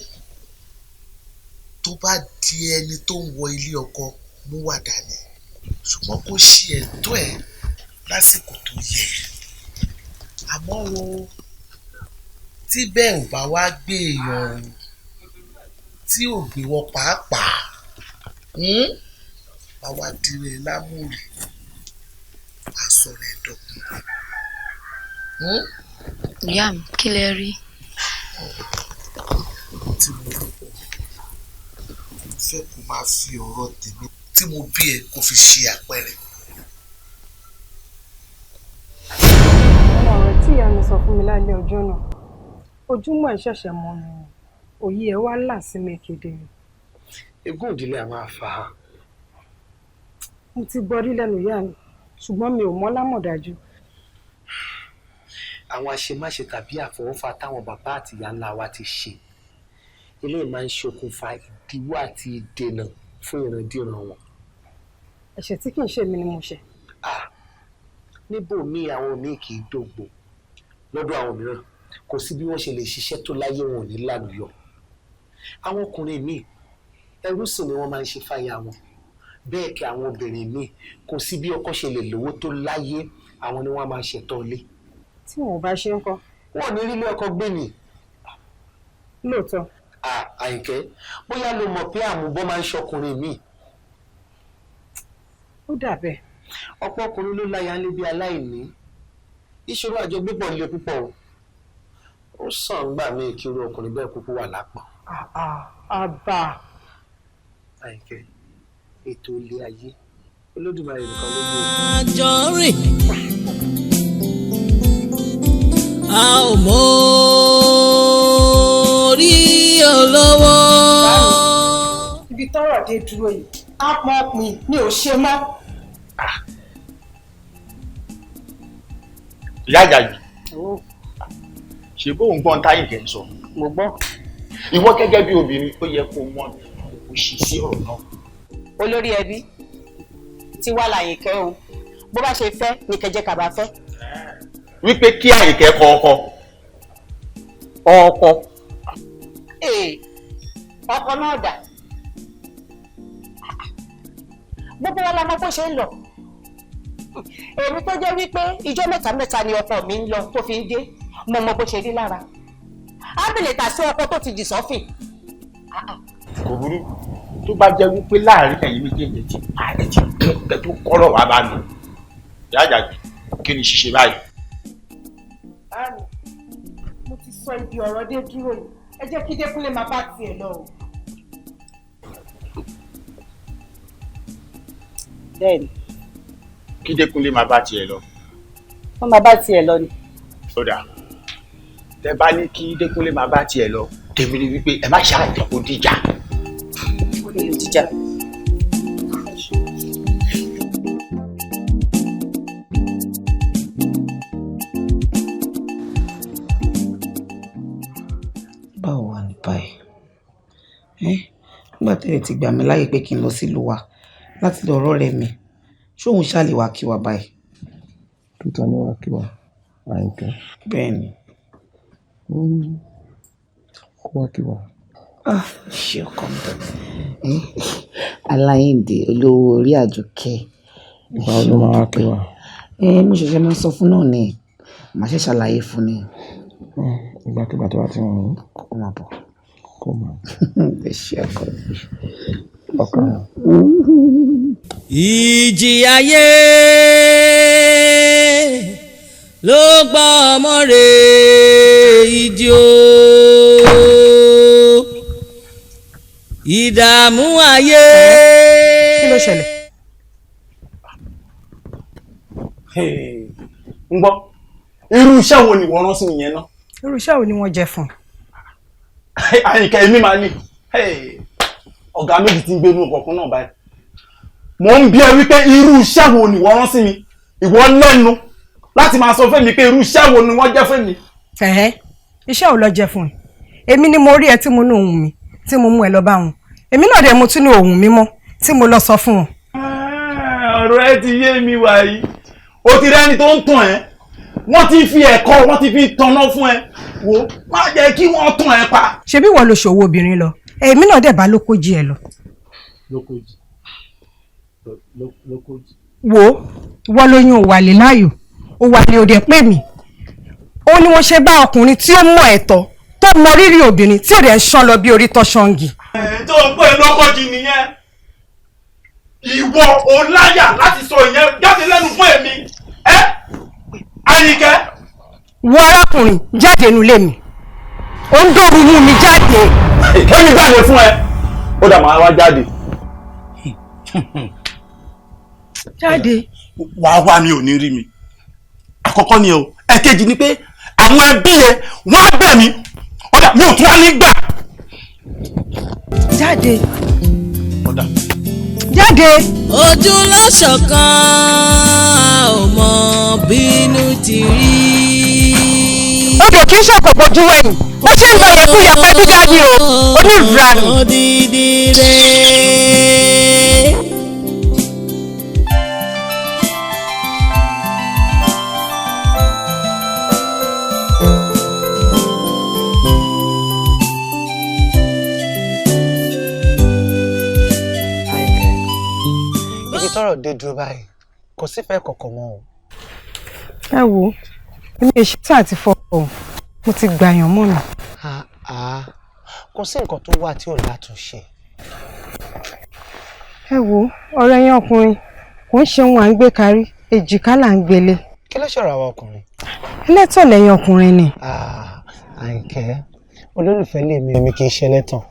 tó bá di ẹni tó ń wọ ilé ọkọ, mú wà dání, ṣùgbọ́n kó ṣe ẹ̀tọ́ ẹ̀ lásìkò tó yẹ. Àmọ́ o, tí bẹ́ẹ̀ ò bá wá gbé èèyàn o, tí ò gbé wọn pàápàá, wá wá dirẹ̀ lámùrè, àsọ̀rọ̀ ẹ̀dọ̀kùn. Ìyá mi, kí lẹ rí? Tí mo rí, mo fẹ́ kó máa fi ọ̀rọ̀ tèmi tí mo bí ẹ kó fi ṣe àpẹẹrẹ. Àwọn ọ̀rọ̀ tí ìyá mi sọ fún mi lálẹ́ ọjọ́ náà, ojúmọ́ ẹ̀ ṣẹ̀ṣẹ̀ mọ́ mi ni, òye ẹ̀ wá là sí mi kedere. Ègún ìdílé a máa fà á. Mo ti gbọ́ rí lẹ́nu ìyá mi, ṣùgbọ́n mi ò mọ̀ lámọ̀dájú. Àwọn àṣemáṣe tàbí àfọwọ́fà táwọn bàbá àti ìyá ńlá wa ti ṣe, eléyìí máa ń ṣokùnfà ìdíwọ́ àti ìdènà fún ìrandíran wọn. Ẹ̀ṣẹ̀ tí kì í ṣe mi ni mo ṣẹ̀. Níbò míì, àwọn míì kì í dògbò lọ́dọ̀ àwọn mìíràn. Kò sí bí wọ́n ṣe lè ṣiṣẹ́ tó láyé, wọn ò ní lálùyọ. Àwọn ọkùnrin míì, ẹrú sì ni wọ́n máa ń ṣe fáyà wọn. Bẹ́ẹ̀ kí àwọn obìnrin míì, kò sí bí ọkọ ṣe lè lówó tó láyé, àwọn ni wọ́n máa ṣètò ilé. Tí wọn ò bá ṣe ń kọ́? Wọn ò ní rí ilé ọkọ gbé ni. Lóòótọ́. Àyìnkẹ́, bóyá ló mọ̀ pé àmúbọ́ máa ń ṣọkùnrin míì. Ó dà bẹ́ẹ̀. Ọ̀pọ̀ ọkùnrin ló láya ńlé bí aláìní. Ìṣòro àjọgbépọ̀ le púpọ̀ o. Ó sàn gbà míì kí irú ọkùnrin bẹ́ẹ̀ kúkú wà lápọ̀n. Àbà. Àyìnkẹ́, ètò ilé ayé, Olódùmarè nìkan ló gbé. Àjọrìn. A ò mọ orí olówó. Ibi tọ́rọ̀ dé dúró yìí, á pọn pin mi ò ṣe mọ́. Ìyá Àjàyí, ṣe bóun gbọ́n táyì kẹ́ ń sọ? Mo gbọ́. Ìwọ gẹ́gẹ́ bí obìnrin, ó yẹ kó mọ kó ṣe sí ọ̀rọ̀ náà. Olórí ẹbí tí wà láyìnkẹ́ o, bó bá ṣe fẹ́ ní kẹjẹ kàbá fẹ́. Wípé kí Àyìnkẹ́ kọ ọkọ. Ọkọ ee, ọkọ náà dà? Gbogbo wa la mọ̀ bó ṣe ń lọ. Èmi tó jẹ́ wípé ijọ́ mẹ́ta mẹ́ta ni ọkọ mi ń lọ tó fi ń dé, mo mọ bó ṣe rí lára. Ábìlẹ̀ tà sí ọkọ tó ti jì sọ́fìn. Kò burú, tó bá jẹ́ wípé láàrin ẹ̀yin méjèèjì ti ààrẹ ti kún kẹ́ tó kọ́rọ̀ wá bá mi. Ìyá Àjàyí, kí ni ṣíṣe báyìí? Báàmì, mo ti sọ ibi ọ̀rọ̀ dé dúró yìí, ẹ jẹ́ kí Dékúnlé máa bá tiẹ̀ lọ o. Bẹ́ẹ̀ni. Kí Dékúnlé máa bá tiẹ̀ lọ. Wọ́n máa bá tiẹ̀ lọ ni. Sódà tẹ bá ní kí Dékúnlé máa bá tiẹ̀ lọ, tèmi ni wípé ẹ má ṣàjọ kó dìjà. Ó lè dìjà. Báwo wà ní báyìí? Nígbà tẹ́lẹ̀ ti gbà mí láyè pé kí n lọ sílùú wa láti lọ rọ́ọ̀rẹ́ mi, ṣé òun ṣáà lè wá kí wa báyìí? Tuta ni wá kí wa, Àyìnkẹ́. Bẹ́ẹ̀ ni. Kó wá kí wa. Ṣé ọkọ mi? Aláìndé olówó orí Àjọkẹ́. Báwo ló máa wá kí wa? Mo ṣẹ̀ṣẹ̀ máa sọ fún náà ni, màá ṣe ṣàlàyé fún ni. Ìgbàkigbà tó bá ti wọ̀n yín. Kó máa bọ̀. Kó máa. Ẹ ṣé ọkọ mi. Ọkọ mi. Ìjì ayé ló gbọ́ ọmọ rẹ̀, ìjì o, ìdààmú ayé. Kí ló ṣẹlẹ̀? Ń gbọ́, irú iṣẹ́ wo ni wọ́n rán sí ìyẹn náà? Irú iṣẹ́ wo ni wọ́n jẹ fún? Àyìnkẹ́, èmi máa ní ọ̀gá méjì tí ń gbé inú ọkọ̀ náà báyìí. Mò ń bi ẹ wípé irú iṣẹ́ wo ni wọ́n rán sí mi? Ìwọ lẹ́nu láti máa sọ fún mi pé irú iṣẹ́ wo ni wọ́n jẹ́ fún mi. Iṣẹ́ ò lọ jẹ fún ẹ. Èmi ni mo rí ẹ tí mo ní ohùn mi tí mo mú ẹ lọ bá wọn. Èmi náà dẹ̀ mo tún ní ohùn mi mọ́ tí mo lọ sọ fún wọn. Ọ̀rọ̀ ẹ ti yé mi wàyí. O ti rẹ́ni tó ń tàn ẹ́. Wọ́n ti fi ẹ̀kọ́, wọ́n ti fi tanná fún ẹ. Wo, má jẹ́ kí wọ́n tàn ẹ́ pa. Ṣebí ìwọ lo ṣòwò obìnrin lọ? Èmi náà dẹ̀ bá lókojì ẹ lọ. Lókojì. Lókojì. Wo, ìwọ lóyún òwàlè láàyò, òwàlè òde pè mí. Ó ní wọ́n ṣe bá ọkùnrin tí ó mọ ẹ̀tọ́, tó mọ rírì obìnrin tí ò dẹ̀ ń ṣán lọ bí orí tọ́ ṣọ́ǹgì. Ẹ̀ tó ń pè lókojì nìyẹn. Ìwọ ò láyà láti sọ ìyẹn jáde lẹ́nu fún èmi. Ẹ́ Àyìnkẹ́. Wo arákùnrin, jáde nulẹ̀ mi. Ó ń dòrú mú mi jáde. Kẹ́mi jáde fún ẹ. Ó dà máa wá jáde. Jáde. Wàá wá mi ò ní rí mi. Àkọ́kọ́ ni o. Ẹ̀kejì ni pé àwọn ẹbí ẹ wọ́n á bẹ̀ mí. Ó dà mi ò tún wá ní gbà. Jáde. Ó dà. Jáde. Ojú ló ṣọ̀kan, ò mọ bínú ti rí. Odò kì í ṣàkóso ojú ẹ̀yìn. Bó ṣe ń lọ yẹ kó yàpẹ́ dídá ni o, onírànù. Odidi rẹ̀. Ibi tọ́rọ̀ dé dúró báyìí, kò sífẹ̀ẹ́ kọ̀ọ̀kan mọ́ o. Ẹ wo, èmi ò ṣetán àti fọkọ, mo ti gbàyàn mọ́ mi. Kò sí nǹkan tó wà tí ò látúnṣe. Ẹ wo, ọ̀rẹ́ yẹn ọkùnrin kò ń ṣe ohun à ń gbé kárí, èjìká là ń gbélé. Kí ló ṣọ̀rọ̀ àwọn ọkùnrin? Ẹlẹ́tọ̀ lẹ́yìn ọkùnrin ni. Àyìnkẹ́, olólùfẹ́ lèmi, èmi kì í ṣe ẹlẹ́tàn.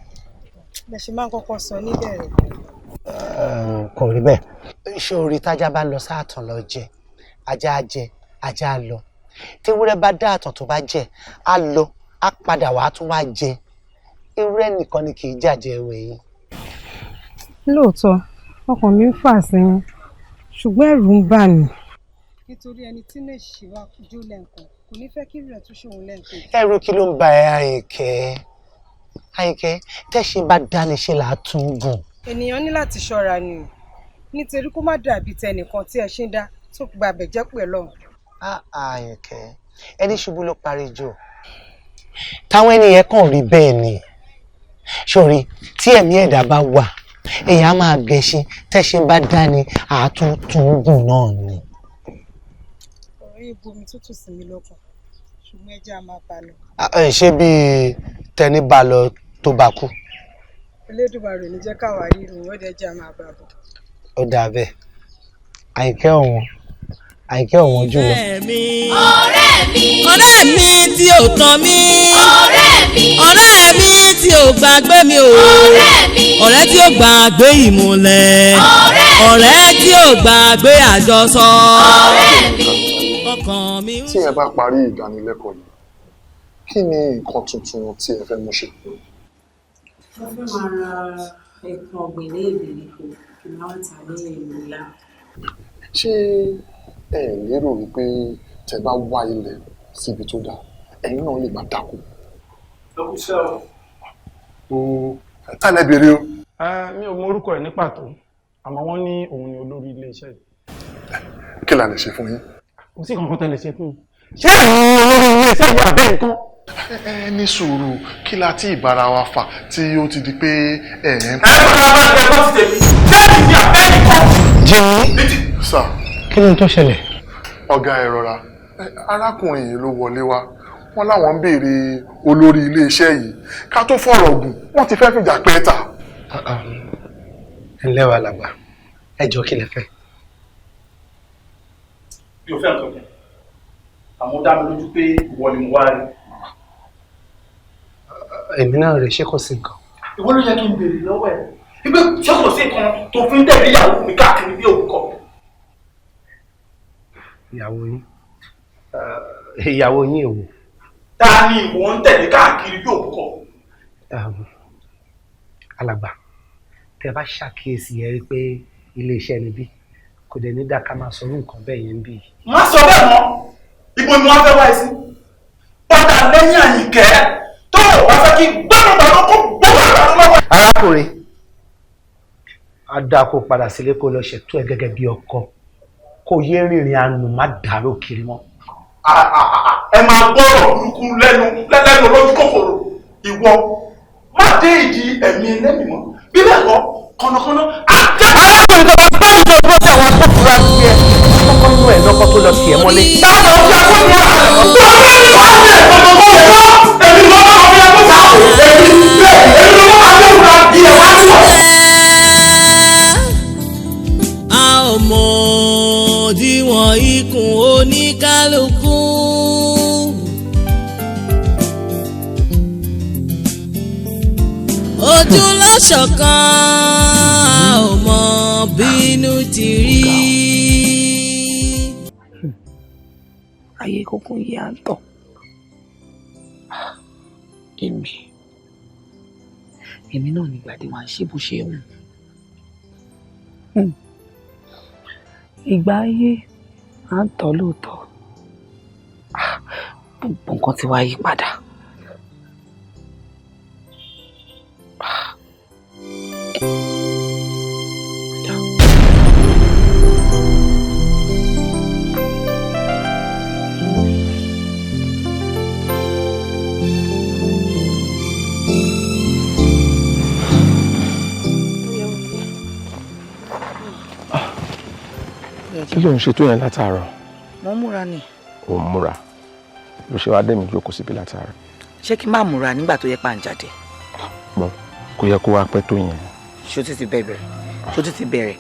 Bẹ́ẹ̀ ṣe máa ń kọ́kọ́ sọ níbẹ̀rẹ̀. Kò rí bẹ́ẹ̀. Ṣé orí tájá bá lọ sáàtàn lọ jẹ, ajá á jẹ, ajá á lọ. Tewúrẹ́ bá dá àtàn tó bá jẹ, á lọ, á padà wàá tún wá jẹ. Ewúrẹ́ nìkan ni kì í jàjẹ ẹwẹ̀ yìí. Lóòótọ́, ọkàn mi ń fà sí i, ṣùgbọ́n ẹ̀rù ń bà mí. Nítorí ẹni tí lè ṣì wá jó lẹ́ǹkan, kò ní fẹ́ kí rẹ̀ tún ṣòun lẹ́ǹkan. Ẹ̀rù kí ló ń ba ẹ, Àyìnkẹ́? Àyìnkẹ́, tẹ́ṣin bá dání ṣe là á tún gùn. Ènìyàn ní láti ṣọ́ra ni o, nítorí kó má dàbí tẹnìkan tí ẹṣin dá tó gba àbẹ̀jẹ́ pẹ̀lú ọ̀hún. Àyìnkẹ́, ẹni ṣubú ló parí jò. Táwọn ènìyàn kàn rí bẹ́ẹ̀ ni. Sórí, tí ẹ̀mí ẹ̀dá bá wà, èèyàn á máa gẹṣin, tẹ́ṣin bá dání àtúntúngùn náà ni. Ọ̀rọ̀ yìí bomi tútù sí mi lọ́kàn, ṣùgbọ́n ẹ jẹ́ a máa bá lọ. Ṣé bíi tẹni bá lọ tó bá kú? Elédùmarè ní jẹ́ káwa rí irun, ó dẹ̀ jẹ́ a máa bá bọ̀. Ó dáa bẹ́ẹ̀. Àyìnkẹ́ ọ̀wọ́n, Àyìnkẹ́ ọ̀wọ́n jùlọ. Ọ̀rẹ́ mi. Ọ̀rẹ́ mi tí ò tàn mí. Ọ̀rẹ́ mi. Ọ̀rẹ́ mi tí ò gbàgbé mi o. Ọ̀rẹ́ mi. Ọ̀rẹ́ tí ò gbàgbé ìmùlẹ̀. Ọ̀rẹ́ mi. Ọ̀rẹ́ tí ò gbàgbé àjọsọ. Ọ̀rẹ́ mi. Ọkàn mi ń Tí ẹ bá parí ìdánilẹ́kọ̀ọ́ yìí, kí ni nǹkan tuntun tí ẹ fẹ́ mú ṣe? Mo fẹ́ máa ra nǹkan ọ̀gbìn ní ìgbèríko kí n máa tà ní ìlú ńlá. Ṣé ẹ lérò wípé tẹ bá wá ilẹ̀ síbi tó dáa, ẹ̀yin náà lè máa dáko? Ẹ kú iṣẹ́ o. O tálẹ̀ bèrè o. Mi ò mọ orúkọ ẹ̀ ní pàtó, àmọ́ wọ́n ní òun ni olórí iléeṣẹ́ yìí. Kí la lè ṣe fún yín? Kò sí kankan tẹ́ lè ṣe fún mi. Ṣé ẹ̀yin olórí iléeṣẹ́ yìí àbẹ́ nǹkan? Ẹ ní sùúrù, kí la tí ìbára wa fà tí ó ti di pé ẹ ń. Ẹ bá bá ẹ bá ti tèmi. Ṣé ìdí àbẹ́ nìkan? Jimmy. Sir. Kí ni tó ṣẹlẹ̀? Ọ̀gá, ẹ rọra. Arákùnrin yìí ló wọlé wá, wọ́n láwọn ń béèrè olórí iléeṣẹ́ yìí. Ká tó fọ̀rọ̀ gùn, wọ́n ti fẹ́ fìjà pẹ́ ta. Ẹ ǹlẹ́ wàá làgbà, ẹ jọ, kí lẹ fẹ́? Mi ò fẹ́ nǹkan kan, àmọ́ ó dá mi lójú pé ìwọ ni mo wá rí. Èmi náà rè, ṣé kò sí nǹkan? Ìwọ ló yẹ kí n béèrè lọ́wọ́ ẹ̀ wípé ṣé kò sí nǹkan tó fi ń tẹ̀lé ìyàwó mi káàkiri bí òkú kọ. Ìyàwó yín? Ìyàwó yín èwo? Ta ni ìwọ ń tẹ̀lé káàkiri bí òkú kọ? Alàgbà, tẹ bá ṣàkíyèsí, ẹ rí i pé iléeṣẹ́ níbí kò dẹ̀ ní dáa ká máa sọ irú nǹkan bẹ́ẹ̀ yẹn bí. Má sọ bẹ́ẹ̀ mọ́. Ibo ni wọ́n fẹ́ wáyé sí? Padà lẹ́yìn Àyìnkẹ́ tó o bá fẹ́ kí gbọ́dọ̀ bá kó gbọ́dọ̀ bá lọ́wọ́. Arákùnrin, á dáa kó padà sílé, kó lọ ṣètò ẹ gẹ́gẹ́ bí ọkọ, kó yé rìnrìn àánú, má dàrú kiri mọ́. Ẹ máa gbọ́rọ̀ burúkú lẹ́nu lẹ́nu lójú kòkòrò. Ìwọ má dé ìdí ẹ̀mí ẹlẹ́mìí mọ́, bí bẹ́ẹ̀ kọ́ kọ́nàkọ́nà àti. Arákùnrin, tó bá bá ìjọ tó ṣe àwọn agbófinró àti ẹ kọ́kọ́ nú ẹ̀ lọ́kọ́ tó lọ sí ẹ mọ́lé. Táwọn ọ̀gá agbófinró tó ń bá ní èmi ló máa fi agbófinró, èmi bẹ́ẹ̀, èmi ló máa fi agbófinró ilẹ̀ wá sí wọ̀. A ò mọ̀ òdiwọ̀n ikùn oníkálukú. Ojú lọ́ṣọ̀kan, a ò mọ̀ bínú ti rí. Ayé kúkú yìí à ń tọ̀. Èmi náà nígbà tí wàá ṣe bó ṣe wù. Ìgbà ayé à ń tọ̀ lóòótọ́. Gbogbo nǹkan ti wá yí padà. Kí ló ń ṣe tó yẹn látàárọ̀? Mo ń múra ni. Ò ń múra ló ṣe wá dé mi jókòó síbi látàárọ̀? Ṣé kí n má múra nígbà tó yẹ pa ń jáde? Bọ́ kò yẹ kó wá pẹ́ tó yẹn. Ṣó ti bẹ̀rẹ̀? Ṣó ti bẹ̀rẹ̀?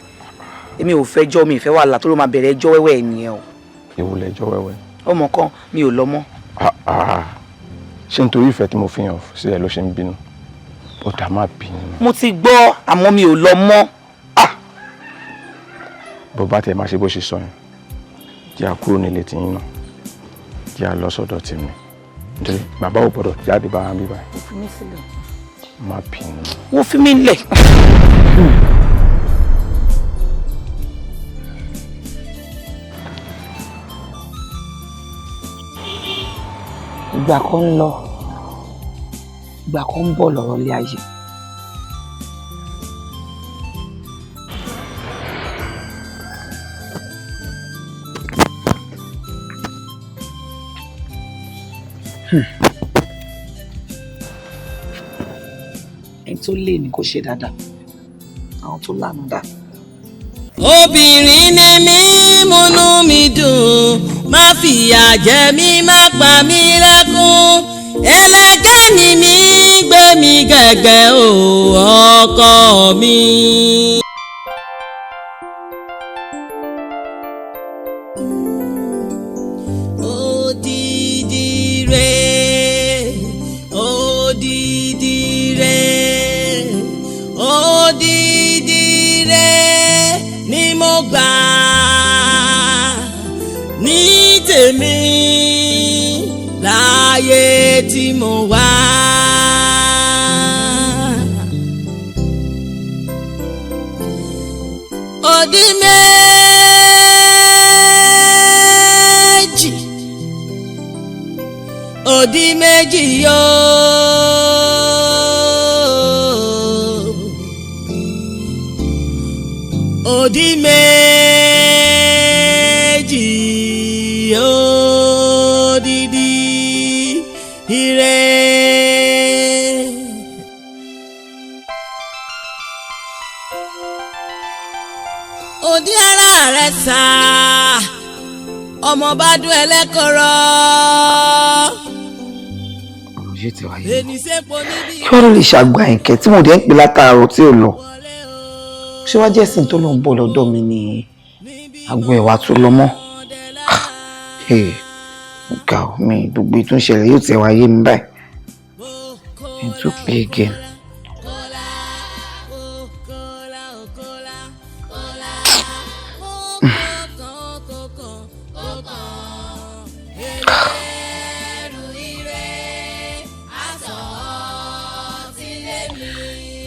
Èmi ò fẹ́ jọ́, mi ì fẹ́ wàhálà tó ló máa bẹ̀rẹ̀ ẹjọ́ wẹ́wẹ́ ẹ̀ nìyẹn o. Èwo lẹjọ́ wẹ́wẹ́? Ọmọ kan, mi ò lọ mọ́. Ah, ṣé nítorí ìfẹ́ tí mo fi hàn sí ẹ ló ṣe ń bínú? Ó dà, má bínú. Mo ti gbọ́, àmọ́ mi ò lọ mọ́. Bó bá tẹ máa ṣe bó ṣe sọ yẹn, jẹ́ à kúrò nílé tiyín náà, jẹ́ à lọ sọ́dọ̀ tèmi, nítorí bàbá ò gbọ́dọ̀ jáde bá wa bí báyìí. Ó fi mí sílẹ̀. Má bínú. Wọ́n fi mí lẹ̀. Ìgbà kan ń lọ, ìgbà kan ń bọ̀ lọ́rọ̀ ilé ayé. Ẹni tó lè ní kó ṣe dáadáa, àwọn tó lànà dá. Obìnrin ni mí, múnú mi dùn, má fìyà jẹ mí, má pa mí lẹ́kún. Ẹlẹgẹ́ ni mí, gbé mi gẹ́gẹ́ o, ọkọ mi. Odidi re, odidi re, odidi re ni mo gbà ní. tèmi láyé tí mo wá. Òdì méjì, òdì méjì yóò, òdì méjì, òdìdí ire. Òdì ara rẹ̀ sá, ọmọ bá dún ẹlẹ́kọ̀rọ̀. Ọ̀rọ̀ yìí ti wáyé. Èmi sẹ́pọ̀ níbi. Kí wọ́n ló lè ṣàgbà ẹ̀kẹ́ tí mo dẹ̀ ń pè látàárọ̀ tí ò lọ? Ṣé wàá jẹ́ ẹ̀sìn tó lọ ń bọ̀ lọ́dọ̀ mi ni àgbo ẹ̀wà tó lọ mọ́? Ọ̀gá mi, gbogbo ètò ìṣẹ̀lẹ̀ yóò tẹ̀ wáyé mi báyìí. Ẹ̀ tó pé again.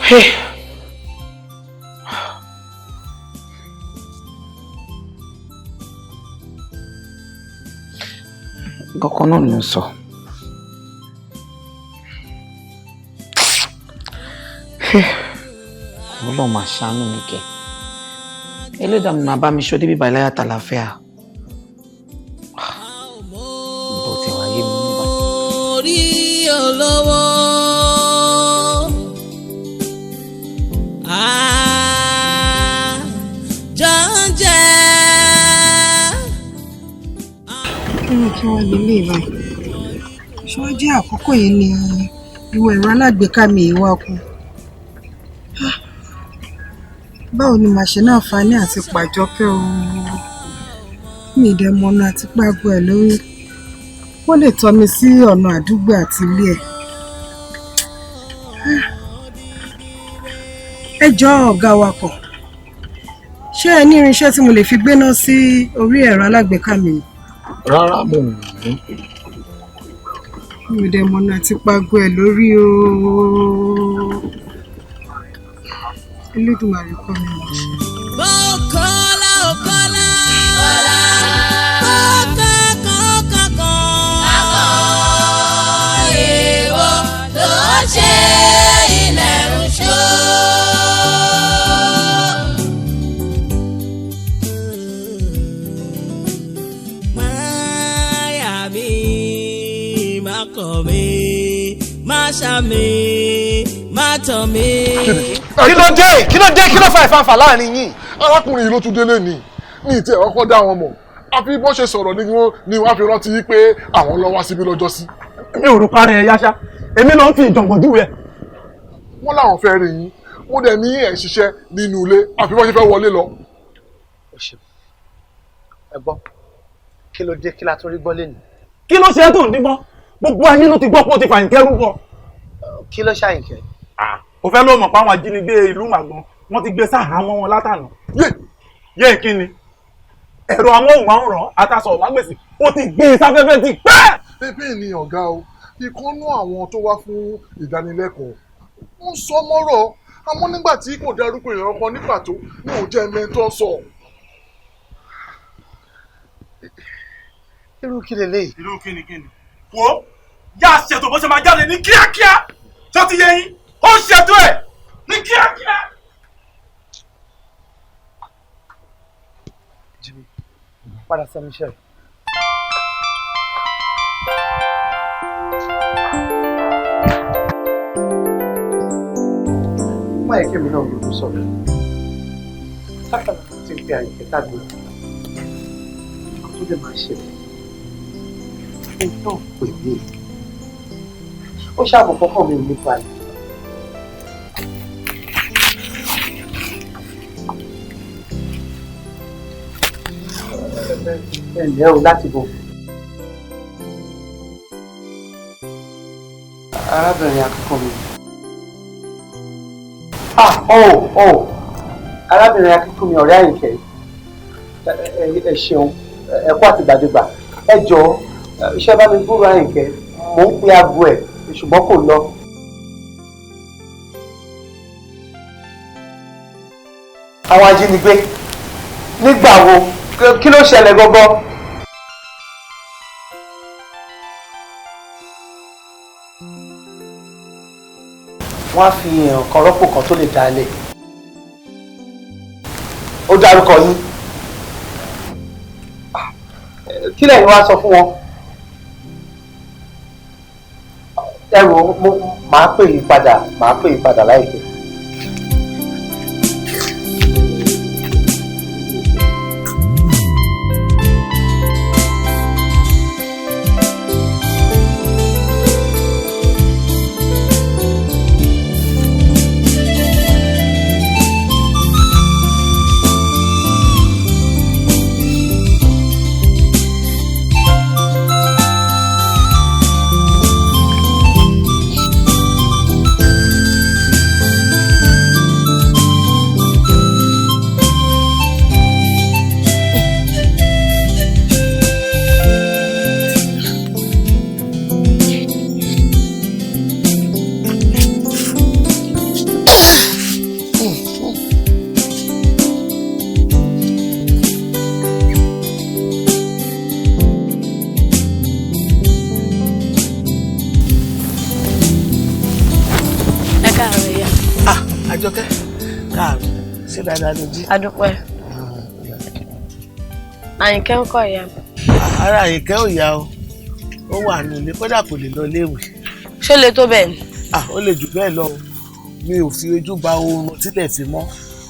Hey. Nǹkan kan náà ló ń sọ. Ọlọ́run máa ṣàánú mi kẹ́. Ẹlẹ́dàá mi máa bá mi ṣọ́ débi báyìí láyà tàlàáfíà. Bó ti wáyé mi ní báyìí. Orí olówó. Jọ́njẹ́. Kí ni kí wọ́n lè lè báyìí? Ṣé wọ́n jẹ́ àkókò yìí ni ìwọ ẹ̀rọ alágbèéká mi yìí wá kú? Báwo ni màá ṣe náà fani àti pàjọkẹ́ o? Mi ì dẹ̀ mọ̀nà àti pàgọ́ ẹ̀ lórí. Wọ́n lè tọ́ mi sí ọ̀nà àdúgbò àti ilé ẹ̀. Ẹ jọ̀ọ́ ọ̀gá wakọ̀, ṣé ẹ ní irinṣẹ́ tí mo lè fi gbéná sí orí ẹ̀rọ alágbèéká mi? Rárá, mo ò ní. Mi ò dẹ̀ mọ̀nà àti pàgọ́ ẹ̀ lórí o. Elédùmarè kọ́ mi mọ̀ ṣe. Bókọ́lá òkọ́lá. Bókọ́kọ́kọ́kọ́. Èèwọ̀ ló ṣe ilẹ̀ ń ṣó. Máyà mi, má kọ̀ mí, má ṣá mi, má tọ̀ mí. Kí ló dé? Kí ló dé? Kí ló fa ìfanfà láàrin yín? Arákùnrin yìí ló tún délé ní ìtì ẹ̀rọ kọ́ dá wọn mọ̀, àfi bọ́n ṣe sọ̀rọ̀ ni wọ́n fi rántí pé àwọn lọ wá síbí lọ́jọ́ sí. Mi ò rò parẹ́ ẹ̀ yáṣá, èmi náà ń fi ìjọ̀gbọ̀n júwe ẹ̀. Wọ́n láwọn fẹ́ rí yín, wọ́n dẹ̀ ní ẹ̀ ń ṣiṣẹ́ nínú ilé, àfi bọ́n ṣe fẹ́ wọlé lọ. Ẹ gbọ́, kí ló dé? Kí la tún rí gbọ́ lẹ́nu? Kí ló ṣe é tó ń dígbọ́n? Gbogbo ayé ló ti gbọ́ pé ó ti fàyìnkẹ́ rúbọ. Kí ló ṣàyìnkẹ́? Ó fẹ́ ló mọ̀ pé àwọn ajínigbé ìlú Màgbọ́n wọ́n ti gbé sáhàámọ́ wọn látànà. Yé kí ni? Ẹ̀rọ amóhùnmáwòrán àtàsọ̀ ọ̀mágbèsì ó ti gbé e sáfẹ́fẹ́ ti pẹ́. Bébè ni ọ̀gá o, ìkànnú àwọn tó wá fún ìdánilẹ́kọ̀ọ́ ń sọ mọ́rọ̀, àmọ́ nígbà tí kò dárúkọ èèyàn kan ní pàtó ní òun jẹ́ mẹ́tọ́ sọ. Irú kí leléyìí? Irú kí ni kí ni? Wo yá ṣètò bó ṣe máa jáde ní kíákíá tó ti yé yín, ó ṣètò ẹ̀ ní kíákíá. Jimmy, padà sẹ́nu iṣẹ́ rẹ̀. Má yẹ kí èmi náà ronú sọ̀rọ̀. Sákàlà tó ti ń pe àyíkẹ́ tàbí nǹkan tó lè máa ṣẹlẹ̀. Ó náà pè mí. Ó ṣàbò kọ́kọ́ mi ò ní balẹ̀. Ẹ ǹlẹ́ o, láti bọ̀. Arábìnrin akẹ́kọ̀ọ́ mi. Ah, oh, oh. Arábìnrin akẹ́kọ̀ọ́ mi, ọ̀rẹ́ Àyìnkẹ́. Ẹ ṣeun, ẹ kú àtìgbàdégbà. Ẹ jọ̀ọ́, iṣẹ́ bá mi gbúrò Àyìnkẹ́, mò ń pe aago ẹ̀ ṣùgbọ́n kò lọ. Àwọn ajínigbé nígbà wo? Kí ló ṣẹlẹ̀ gangan? Wọ́n á fi èèyàn kan rọ́pò kan tó lè dá lẹ̀. Ó dárúkọ yín. Kí lẹ́yìn wá sọ fún wọn? Ẹ wo, màá pè yín padà, màá pè yín padà láìpẹ́. Àjọkẹ́, káàárọ̀, ṣé dáadáa ló jí? Adúpẹ́. Àyìnkẹ́ ń kọ́ ìyá mi. Ara Àyìnkẹ́ ò yá o, ó wà nílé, kódà kò lè lọ iléèwé. Ṣé lè tó bẹ́ẹ̀ ni? Ó lè jù bẹ́ẹ̀ lọ o, mi ò fi ojú ba oorun tílẹ̀ fi mọ́.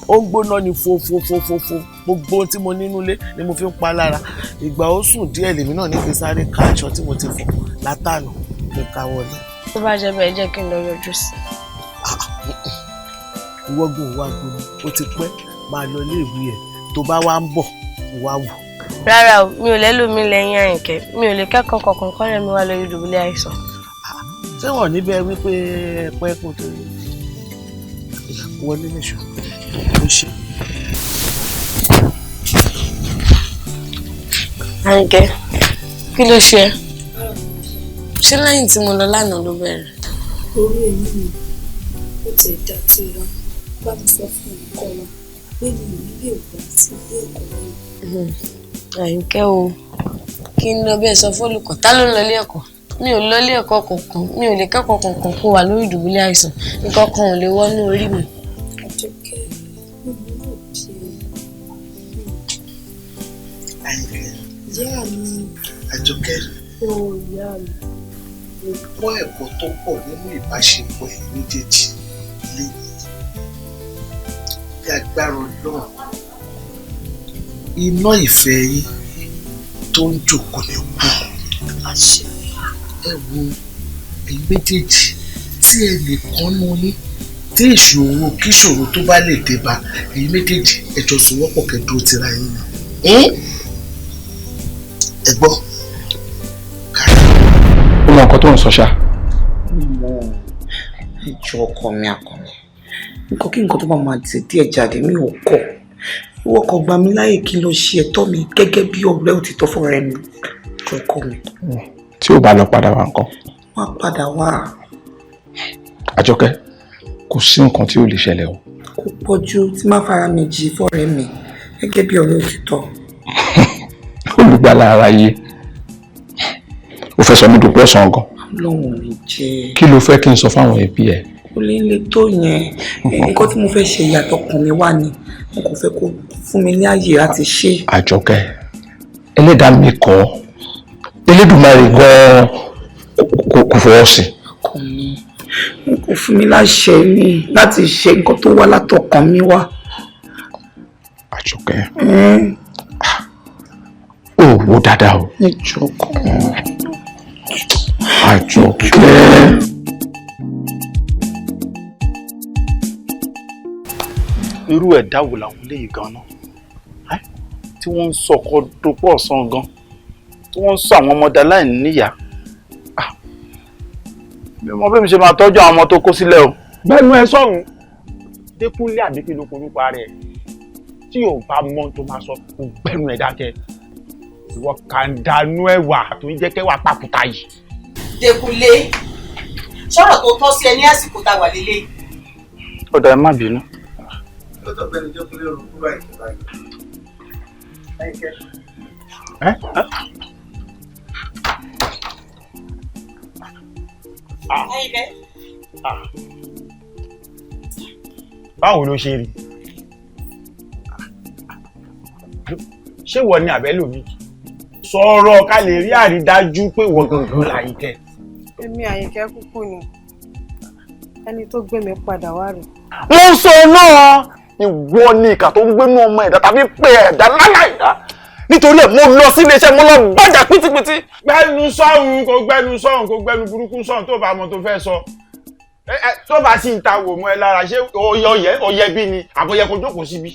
Ó ń gbóná ni fofofofofo, gbogbo ohun tí mo nínú ilé ni mo fi ń pa lára. Ìgbà ó sùn díẹ̀ lèmi náà ní kí n sáré ká aṣọ tí mo ti fọ̀ látànà kí n ká wọlé. Tó bá jẹ́ bẹ́ẹ̀, jẹ́ kí n lọ yọjú sí i. Ìwọ́gun ìwà gbóni ó ti pẹ́, máa lọ iléèwé ẹ̀, tó bá wá ń bọ̀ wá wò. Rárá o, mi ò lẹ́lòmí lẹ́yìn Àyìnkẹ́, mi ò lè kẹ́kọ̀ọ́ kankan kọ́rẹ́ mi wá lórí ìdùbúlẹ̀ àìsàn. Ṣé wọ́n níbẹ̀ wípé pẹ́ kó tó wọlé nìṣó ó ṣe. Àyìnkẹ́, kí ló ṣe ẹ́? Ṣé lẹ́yìn tí mo lọ lánàá ló bẹ̀rẹ̀? Orí èmi mi ó ti dá tí ó wá bá mi sọ fún olùkọ́ wa pé mi ò ní lè wá sí ilé ẹ̀kọ́ lọ́la. Àyìnkẹ́ o, kí n lọ bẹ́ẹ̀ sọ fólùkọ́, ta ló ń lọ ilé ẹ̀kọ́? Mi ò lọ ilé ẹ̀kọ́ kankan, mi ò lè kẹ́kọ̀ọ́ kankan kó wà lórí ìdùbúlẹ̀ àìsàn, nǹkan kan ò lè wọnú orí mi. Àjọkẹ́, mo ní òbí ẹ. Àyìnkẹ́. Ìyá mi. Àjọkẹ́. Ó ìyá mi. Mo kọ́ ẹ̀kọ́ tó pọ̀ nínú ìbáṣepọ̀ ẹ̀ méjèèjì lẹ́yìn bí agbára Ọlọ́run. Iná ìfẹ́ yín tó ń jò kò ní kú. Ẹ wo ẹ̀yin méjèèjì tí ẹnìkan nú yín tí ìṣòro kíṣòro tó bá lè dé bá ẹ̀yin méjèèjì, ẹ jọ sowọ́pọ̀ kẹ́ dúró tira yín ni. Ẹ gbọ́. Ó mọ nǹkan tó ń sọ ṣá. Ìjọ ọkọ mi àkànní, nǹkan kí nǹkan tó bá máa ti díẹ̀ jáde mi ò kọ̀. Ìwọ kò gbà mí láyè kí n lọ ṣe ẹ̀tọ́ mi gẹ́gẹ́ bí ọ̀rẹ́ òtítọ́ fúnra ẹni. Ìjọ ọkọ mi. Tí ò bá lọ padà wá nǹkan. Wọ́n á padà wá. Àjọkẹ́, kò sí nǹkan tí ò lè ṣẹlẹ̀ o. Kò pọ̀jù tí má fara mi jì fọ́rẹ́ mi gẹ́gẹ́ bí ọ̀rẹ́ òtítọ́. Olùgbàlà aráyé, o fẹ́ sọ mí dòpọ̀ ọ̀sán gan. Ọlọ́run mi jẹ́. Kí ló fẹ́ kí n sọ fáwọn ẹbí ẹ? Kò lè le tó yẹn. Nǹkan tí mo fẹ́ ṣe ìyàtọ̀ kan mi wá ni mo kò fẹ́ kó fún mi ní àyè láti ṣe. Àjọkẹ́, ẹlẹ́dàá mi kọ́, Elédùmarè gan-an kò fọwọ́ sí. Ọkàn mi kò fún mi láṣẹ ni láti ṣe nǹkan tó wá látọkàn mi wá. Àjọkẹ́, ó wò dáadáa o. Ẹjọ́ kan. Àjọkẹ́. Irú ẹ̀dá wo làwọn eléyìí gan-an tí wọ́n ń sọkọ dopọ̀ ọ̀sán gan, tí wọ́n ń sọ àwọn ọmọdé aláìníyàá? Mi ò mọ bí mi ṣe máa tọ́jú àwọn ọmọ tó kó sílẹ̀ o. Gbẹ́nu ẹ sọ̀hún, Dékúnlé àbí kí ló korúkọ ara ẹ̀ tí yóò bá mọ tó máa sọ, kò gbẹ́nu ẹ̀ dákẹ́. Ìwọ kàńdánú ẹwà tó ń jẹ́ kẹwà pàkúta yìí. Dẹkùnlé, sọ̀rọ̀ tó tọ́ sí ẹ ní àsìkò tá a wà lélẹ̀. Ọ̀dà, ẹ má bínú. Lọ́tọ̀ bẹ́ẹ̀ ni Dẹkùnlé rò kúrò àìsàn báyìí. Ẹ́ Àyìnkẹ́. Báwo ló ṣe rí? Ṣé wọ ni àbẹ́lòmí? Sọ̀rọ̀ ká lè rí àrídájú pé wọ́n gangan l'Àyìnkẹ́. Èmi Àyìnkẹ́ kúkú ni ẹni tó gbé mi padà wá rè. Mo ń sọ náà, ìwọ ni ìkà tó ń gbénú ọmọ ẹ̀dá tàbí pé ẹ̀dá láláìdá, nítorí ẹ̀ mo lọ sí iléeṣẹ́, mo lọ bàjá pítípítí. Gbẹ́nu sọ́hun, kò gbẹ́nu sọ́hun, kò gbẹ́nu burúkú sọ́hun tó bá mọ tó fẹ́ sọ. Tó bá sì ń ta wò mọ́ ẹ lára, ṣé ọyẹ ọyẹ bí ni àbọ̀yẹ kò jókòó síbí.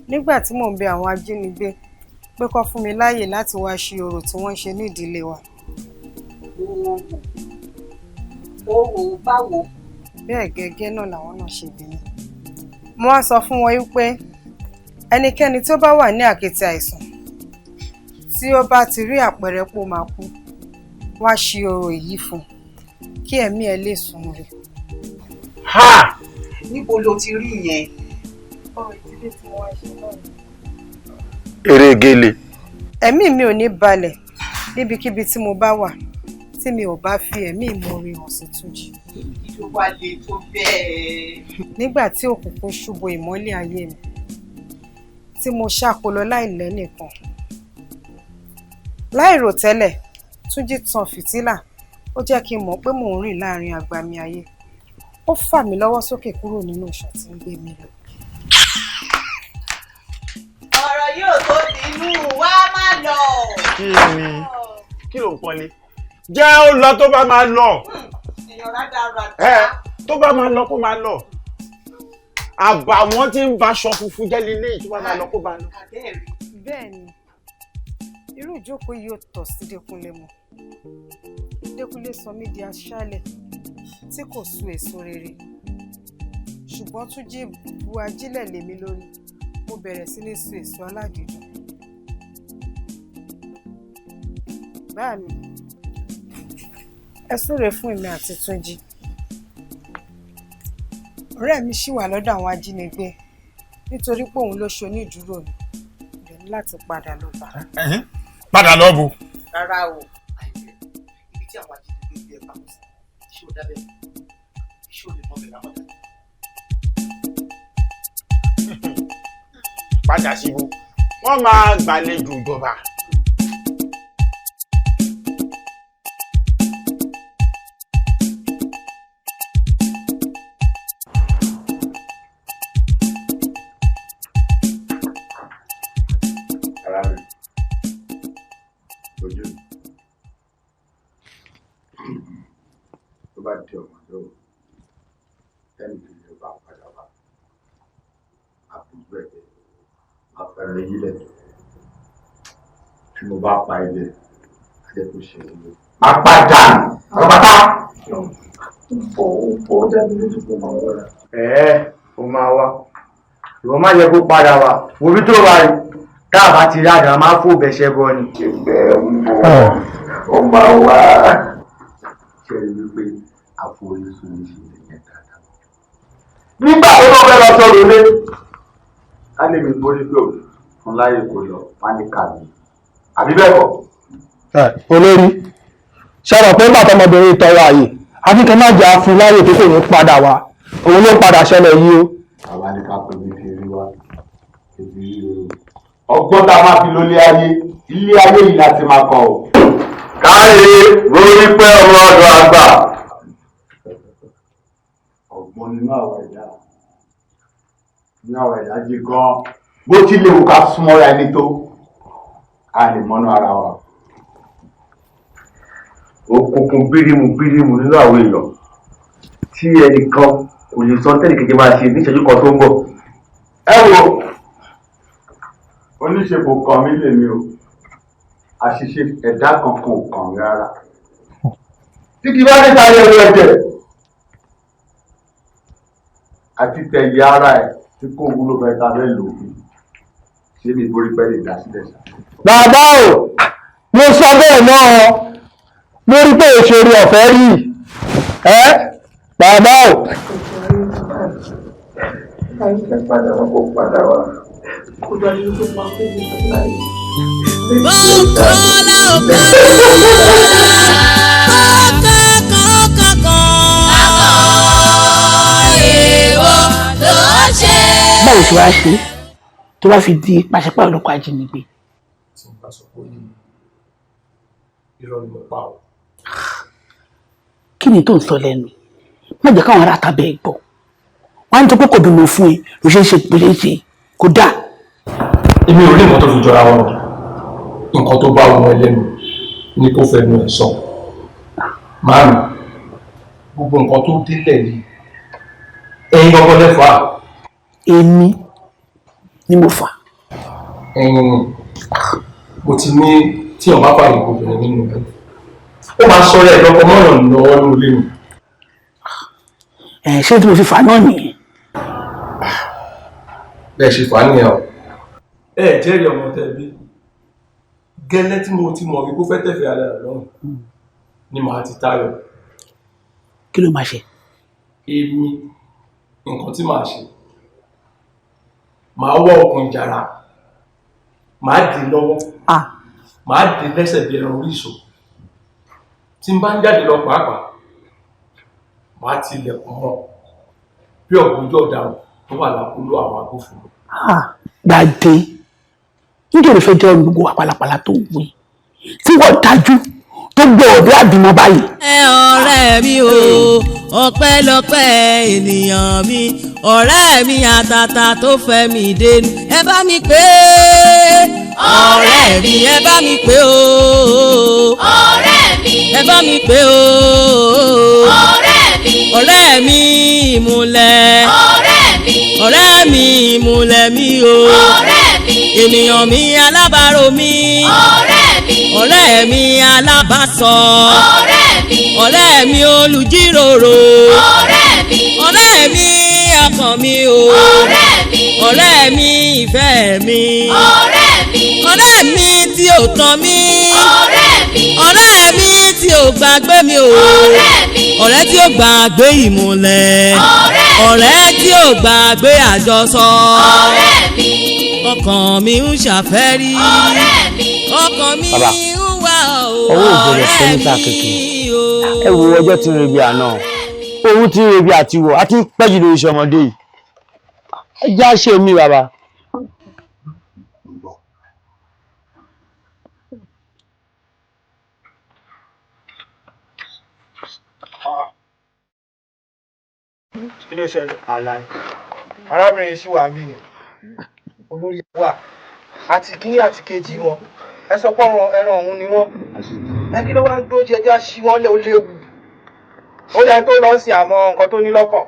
Nígbà tí mò ń bẹ àwọn ajínigbé pé kó fún mi láàyè láti wá ṣe orò tí wọ́n ń ṣe ní ìdílé wa. Orò báwo? Bẹ́ẹ̀ gẹ́gẹ́ náà làwọn náà ṣe bí mi. Mo wá sọ fún wọn wípé ẹnikẹ́ni tó bá wà ní àkéte àìsàn tí ó bá ti rí àpẹẹrẹ pó máa kú, wá ṣe orò yìí fún un kí ẹ̀mí ẹ̀ lè sùn rè. Ha! Níbo ló ti rí yẹn? Orò ìdílé tí mo wá ṣe náà ni. Eré gele. Ẹ̀mí mi ò ní balẹ̀ níbikíbi tí mo bá wà tí mi ò bá fi ẹ̀mí ìmoore hàn sí Túnjí. Kí ló wá lè tó bẹ́ẹ̀? Nígbà tí òkùnkùn ṣubú ìmọ́lẹ̀ ayé mi tí mo ṣàkólọ láìlẹ́nìkan, láìròtẹ́lẹ̀, Túnjí tan fìtílà, ó jẹ́ kí n mọ̀ pé mò ń rìn láàrin agbami ayé. Ó fà mí lọ́wọ́ sókè kúrò nínú ìṣàn tí ń gbé mi lọ. Ọ̀rọ̀ yóò tó tinú wá má lọ. Kí ni kí ló ń pọ́nlé? Jẹ́ ó lọ tó bá máa lọ. Èèyàn rádaràda. Ẹ tó bá máa lọ kó máa lọ. Àbàwọ́n tí ń baṣọ funfun jẹ́ lílé, tó bá máa lọ kó máa lọ. Bẹ́ẹ̀ ni, irú ìjókòó yìí ò tọ́ sí Dékúnlé mọ́. Dékúnlé sọ mí di aṣálẹ̀ tí kò so èso rere, ṣùgbọ́n Túnjí bu ajílẹ̀ lé mi lórí, mo bẹ̀rẹ̀ sí ní so èso aládìídùn. Báà mi, ẹ súre fún èmi àti Túnjí. Ọ̀rẹ́ mi ṣì wà lọ́dọ̀ àwọn ajínigbé nítorí pé òun ló ṣe onídùúró mi. Mo dẹ̀ ní láti padà lọ bá a. Padà lọ bo. Rárá o. Àyìnkẹ́, ibi tí àwọn ajínigbé gbé ẹ pamọ́ sí, ṣé o dábẹ́? Ṣé o lè mọ bẹ̀rẹ̀ àmọ́dá? Padà síbo, wọ́n máa gbàlejò ìjọba. Ara mi, ojú mi, tó bá di ọmọdé o, ẹnì kejì ó bá padà wá, àbúrò ẹ̀ àfẹ́rẹ́ yílẹ̀, tí mo bá pa ilẹ̀, ajẹ́ kó ṣe é lé. Má padà pátápátá. Ó dá mi lójú pé màá wọra. Ẹ̀ẹ́, ó máa wá. Ìwọ má yẹ kó padà wá. Wo bí tó wà yìí, tá a bá ti rí àdá máa fò bẹ̀ṣẹ̀ bọ ni. Ṣé bẹ́ẹ̀ ń bọ̀? Ó máa wá. Ṣé ẹ rí i pé àforísùn ń ṣe ìyẹn dáadáa? Nígbà tó lọ fẹ́ lọ sọ̀rọ̀ ilé, ká lè mi borí pé òun fún láyè kò lọ, wá ní kàmí. Àbí bẹ́ẹ̀ kọ́? Olórí ṣọ̀rọ̀ pé bàtà ọmọbìnrin tọrọ àyè àfikún má jà fún láyè tó kò ní padà wá, òun ló padà ṣẹlẹ̀ yìí o. Àwa ní ká pè ní fi rí wá, èmi rí o. Ọgbọ́n tá a máa fi lólé ayé, ilé ayé yìí láti máa kọ o. Káre lórí pé ọmọ ọ̀dọ̀ àgbà. Ọgbọ́n nínú àwọn ẹ̀dá, nínú àwọn ẹ̀dá jí gan-an. Bó ti lè wù ká súnmọ́ra ẹni tó, a lè mọ́nú ara wa. Òkùnkùn bírímù bírímù nínú àwọn èèyàn tí ẹnìkan kò lè sọ tẹ́nìkejì máa ṣe níṣẹ́jú kan tó ń bọ̀. Ẹ wo, oníṣe kò kàn mí lèmi o, àṣìṣe ẹ̀dá kankan ò kàn mí rárá. Tí kì bá níta yẹ̀wò ẹ̀jẹ̀ àti tẹ̀yẹ ara ẹ̀ tí kò wúlò fẹ́ ta fẹ́ lò ó, ṣé mi borí pẹ́ lè dá sílẹ̀ ṣá? Bàbá o, mo sọ bẹ́ẹ̀ náà, mo rí pé òṣèré ọ̀fẹ́ rí ẹ́ bàbá o. Àyìnkẹ́ padà wá kó padà wá kó dájú tó máa kó mi láyé. Bọ́kọ́lá Báwo ṣe wá ṣe tó wá fi di pàṣípààrọ̀ lọ́kọ̀ ajínigbé? Tí n bá sọ pé irọ́ ni mo pa ọ́. Kí ni tó ń sọ lẹ́nu? Má jẹ́ káwọn ará tàbẹ̀ gbọ́. Wọ́n á ní tó pé kò bímọ fún ẹ ló ṣe ń ṣe bó ṣe ń ṣe kò dáa. Èmi ò rí nǹkan tó fi jọra wọn, nǹkan tó bá wọn ẹlẹ́nu ni kò fẹnu ẹ̀ sọ. Màámi, gbogbo nǹkan tó délẹ̀ yìí ẹ̀yin gbọ́ngàn lẹ́fà. Èmi ni mo fà. Ẹ̀yin ni mo ti ní tí ọba fààyè obìnrin nínú ilé, ó máa sọ ẹ̀ lọ́kọ mọ́ràn lọ́wọ́ ní ilé mi. Ẹ ṣé tí mo fi fà náà nìyẹn? Bẹ́ẹ̀ ṣe fà á nìyẹn o. Ẹ jẹ́rìí ọmọ tẹ̀bí gẹ́lẹ́ tí mo ti mọ̀ wípé ó fẹ́ tẹ̀fẹ̀ ara rẹ̀ lọ́rùn ni màá ti tayọ. Kí ló máa ṣe? Èmi, nǹkan tí màá ṣe, màá wọ́ okùn ìjàrá, màá dì í lọ́wọ́, màá dì í lẹ́sẹ̀ bí ẹran orí ìṣó. Tí n bá ń jáde lọ pàápàá, màá ti ilẹ̀kùn mọ́ bí ọ̀gbọ́njọ́ ọ̀daràn tó wà lákòóló àwọn agbófinró. Gbàdé, nítorí fẹ́ jẹ́ gbogbo àpàlàpàlà tó ń wí tí wọ́n dájú tó gbọ́ ọ̀dọ́ àbímọ báyìí. Ẹ ọ̀rẹ́ mi o, ọpẹ́lọpẹ́ ènìyàn mi, ọ̀rẹ́ mi àtàtà tó fẹ́ mi dénú, ẹ bá mi pè é. Ọ̀rẹ́ mi, ẹ bá mi pè o. Ọ̀rẹ́ mi, ẹ bá mi pè o. Ọ̀rẹ́ mi, ọ̀rẹ́ mi ìmùlẹ̀. Ọ̀rẹ́ mi, ọ̀rẹ́ mi ìmùlẹ̀ mi o. Ọ̀rẹ́ mi, ènìyàn mi alábàárò mi. Ọ̀rẹ́ mi, ọ̀rẹ́ mi alábàásọ. Ọ̀rẹ́ mi, ọ̀rẹ́ mi olùjíròrò. Ọ̀rẹ́ mi, ọ̀rẹ́ mi ọkàn mi o. Ọ̀rẹ́ mi, ọ̀rẹ́ mi ìfẹ́ mi. Ọ̀rẹ́ mi, ọ̀rẹ́ mi tí ò tàn mí. Ọ̀rẹ́ mi, ọ̀rẹ́ mi tí ò gbàgbé mi o. Ọ̀rẹ́ mi, ọ̀rẹ́ tí ò gbàgbé ìmùlẹ̀. Ọ̀rẹ́ mi, ọ̀rẹ́ tí ò gbàgbé àjọsọ. Ọ̀rẹ́ mi, ọkàn mi ń ṣàfẹ́rí. Ọ̀rẹ́ mi, ọkàn mi Bàbá, ń wá o. owó ògbọ́dọ̀ fẹ́ níta kékeré. Ẹ wo ọjọ́ tí ń rebi àná, òun tí ń rebi àtiwọ̀, àti pẹ́jù lórí iṣẹ́ ọmọdé yìí. Ẹ já ṣe mí bàbá. Kí ló ṣẹlẹ̀? Àlàyé arábìnrin sì wà mí ni olórí wa àti kíní àti kejì wọn, ẹ sọ pé ọ̀ràn ẹran ọ̀hún ni wọ́n. Ẹ kí ló wá ń dúró jẹjẹ sí wọn lé, ó léwu, ó yẹ tó lọ sí àmọ́ nǹkan tó ní lọ́kàn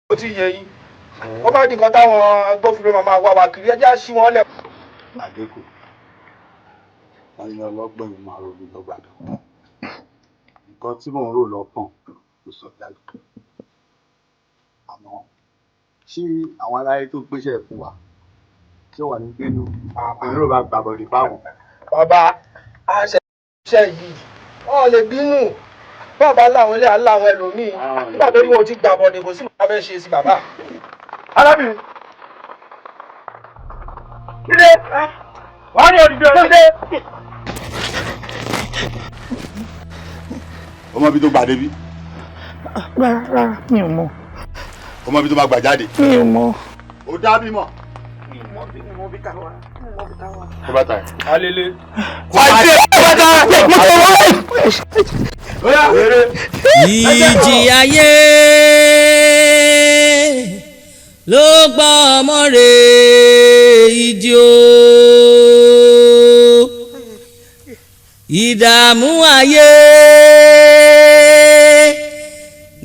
ó ti yẹ yín, ó bá di nǹkan táwọn agbófinró máa máa wá wa kiri, ẹjẹ sí wọn lẹ. Àdínkù wọn ní ọlọ́gbọ́n mi máa ronú lọ́gbà nǹkan tí mò ń rò lọ́kàn kò sọ jáde, àmọ́ ṣé àwọn aláyé tó gbéṣẹ́ fún wa tí ó wà ní gbénu onírò bá gbàbọ̀dé báwọn. Bàbá àṣẹ iṣẹ́ yìí wọn lè bínú, bàbá láwọn ilé aláwọn ẹlòmíín nígbà tó ní wọn ti gbàbọ̀dé, kò sí nǹkan fẹ́ ṣe sí bàbá. Arábìnrin dídé wàá ní òdìdó dídé. Ọmọ ibi tó gbà débi. Rárá rárá, mi ò mọ̀. Ọmọ ibi tó máa gbà jáde. Mi ò mọ̀. Ó dá bímọ. Mi ò mọ̀ bí mi mọ̀ bí táwa mi ò mọ̀ bí táwa. Kó bàtà ẹ̀. Alele. Wáyé bàtà. Mo ti wọ́n. Ìjì ayé ló gbọ́ ọmọ rẹ̀, ìjì o, ìdààmú ayé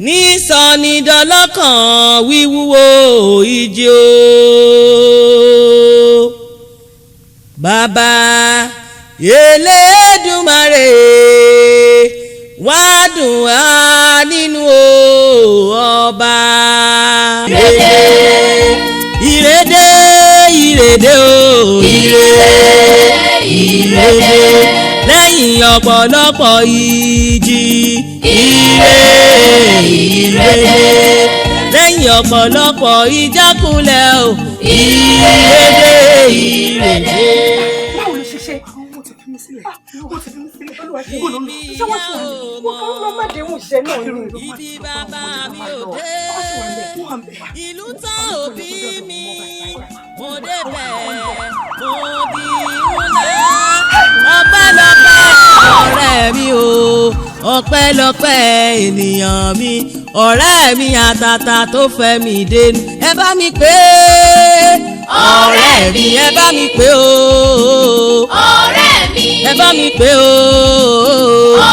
ní sọnidọlọ́kàn wíwúwo, ìjì o, bàbá Elédùmarè wá dùn á nínú o ọba. Ìrèdè ìrèdè ìrèdè o ìrè. Ire dé lẹ́yìn ọ̀pọ̀lọpọ̀ ìjì. Ire, ire dé lẹ́yìn ọ̀pọ̀lọpọ̀ ìjákulẹ̀ o. Ire dé, ire dé. Báwo ló ṣe ṣe? Wọ́n ti fi mí sílẹ̀, wọ́n ti fi mí sílẹ̀. Olúwa ṣe gbọ́dọ̀ lọ. Ṣé wọ́n ṣe wọ́n kọ́ ló má déhùn iṣẹ́ náà ni? Ibi bàbá mi ò dé, ìlú tán òbí mi, mo débẹ̀ mo di ńlá. Ọpẹ́lọpẹ́ ọ̀rẹ́ mi o, ọpẹ́lọpẹ́ ènìyàn mi, ọ̀rẹ́ mi àtàtà tó fẹ́ mi dénú. Ẹ bá mi pè é, ọ̀rẹ́ mi, ẹ bá mi pè ó, ọ̀rẹ́ mi, ẹ bá mi pè ó,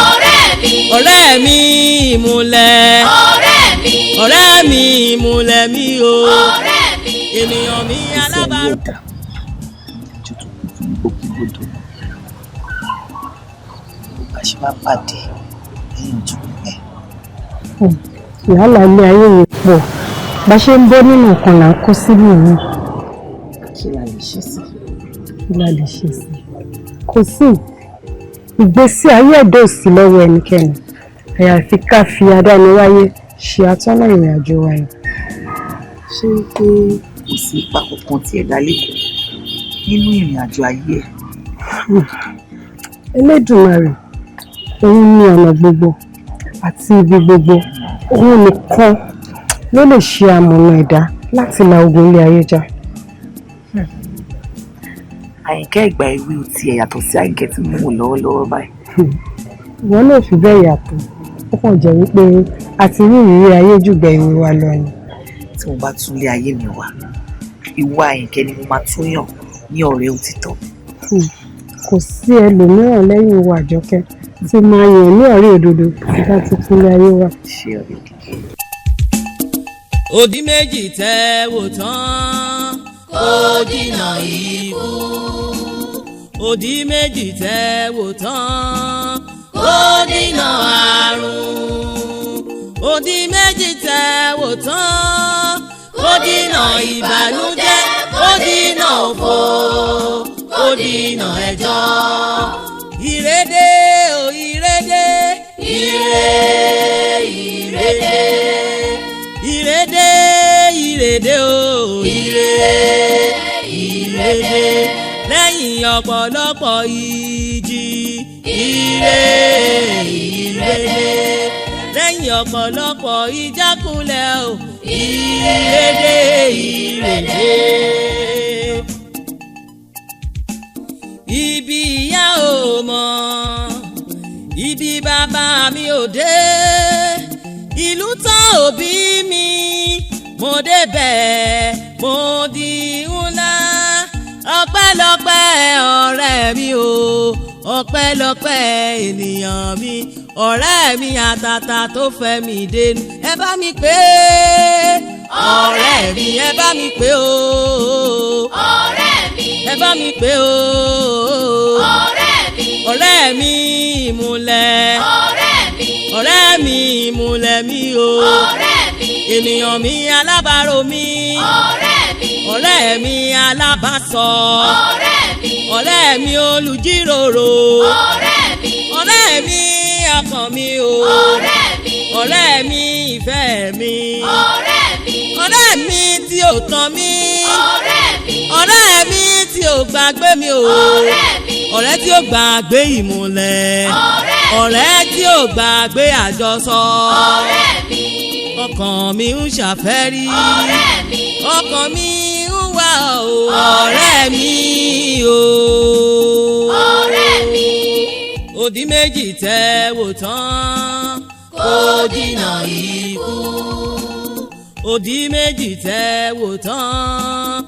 ọ̀rẹ́ mi, ọ̀rẹ́ mi ìmùlẹ̀, ọ̀rẹ́ mi, ọ̀rẹ́ mi ìmùlẹ̀ mi o, ọ̀rẹ́ mi, ènìyàn mi alábàárò. Bá ṣe máa pàdé lẹ́yìn ojú pípẹ́. Wàhálà ilé ayé yìí pọ̀, bá ṣe ń bọ́ nínú nǹkan là ń kó síbì mi. Kí la lè ṣe sí? Kí la lè ṣe sí? Kò sí. Ìgbésí ayé ẹ̀dá ò sí lọ́wọ́ ẹnikẹ́ni, àyàfi ká fi adániwáyé ṣe atọ́nà ìrìn àjò wa yìí. Ṣé pé kò sí ipa kankan tí ẹ̀dá lè kó nínú ìrìn àjò ayé ẹ̀? Elédùmarè, òun ní ọ̀nà gbogbo àti ibi gbogbo, òun nìkan ló lè ṣe amọ̀nà ẹ̀dá láti la ogun ilé ayé já. Àyìnkẹ́ ìgbà èwe ò tiẹ̀ yàtọ̀ sí Àyìnkẹ́ tí mò ń wò lọ́wọ́lọ́wọ́ báyìí. Ìwọ náà fi bẹ́ẹ̀ yàtọ̀, ó kàn jẹ́ wípé a ti rí ìrírí ayé jù gbẹ ìwé wa lọ ni. Tí mo bá tún lé ayé mi wá, ìwọ Àyìnkẹ́ ni mo máa tún yàn ní ọ̀rẹ́ òtítọ́. Kò sí ẹlòmíràn lẹ́yìn ìwọ Àjọkẹ́ tí máa yàn ní ọ̀rẹ́ òdodo tí bá ti tún lé ayé wa. Ṣé ọ̀rẹ́ òdodo? Òdì méjì tẹ́ wò tán kó dínà ikú. Òdì méjì tẹ́ wò tán kó dínà àrùn. Òdì méjì tẹ́ wò tán kó dínà ìbànújẹ́, kó dínà òfò, kó dínà ẹjọ́. Ire dé o, ire dé, ire, ire dé, ire dé, ire dé o, ire, ire dé lẹ́yìn ọ̀pọ̀lọpọ̀ ìjì. Ire, ire dé lẹ́yìn ọ̀pọ̀lọpọ̀ ìjákulẹ̀ o. Ire dé, ire dé. Ibi ìyá ò mọ̀, ibi bàbá mi ò dé, ìlú tán òbí mi, mo débẹ̀ mo di ńlá. Ọpẹ́lọpẹ́ ọ̀rẹ́ mi o, ọpẹ́lọpẹ́ ènìyàn mi, ọ̀rẹ́ mi àtàtà tó fẹ́ mi dénú. Ẹ bá mi pè é, ọ̀rẹ́ mi, ẹ bá mi pè ó, ọ̀rẹ́ mi, ẹ bá mi pè ó, ọ̀rẹ́ mi, ọ̀rẹ́ mi ìmùlẹ̀, ọ̀rẹ́ mi, ọ̀rẹ́ mi ìmùlẹ̀ mi o, ọ̀rẹ́ mi, ènìyàn mi alábàárò mi, ọ̀rẹ́ mi, ọ̀rẹ́ mi alábàásọ, ọ̀rẹ́ mi, ọ̀rẹ́ mi olùjíròrò, ọ̀rẹ́ mi, ọ̀rẹ́ mi ọkàn mi o, ọ̀rẹ́ mi, ọ̀rẹ́ mi ìfẹ́ mi, ọ̀rẹ́ mi, ọ̀rẹ́ mi tí ò tàn mí, ọ̀rẹ́ mi, ọ̀rẹ́ mi tí ò gbàgbé mi o, ọ̀rẹ́ mi, ọ̀rẹ́ tí ò gbàgbé ìmùlẹ̀, ọ̀rẹ́ tí ò gbàgbé àjọsọ, ọ̀rẹ́ mi, ọkàn mi ń ṣàfẹ́rí, ọ̀rẹ́ mi, ọkàn mi ń wá o, ọ̀rẹ́ mi o, ọ̀rẹ́ mi. Òdì méjì tẹ́ wò tán kó dínà ikú. Òdì méjì tẹ́ wò tán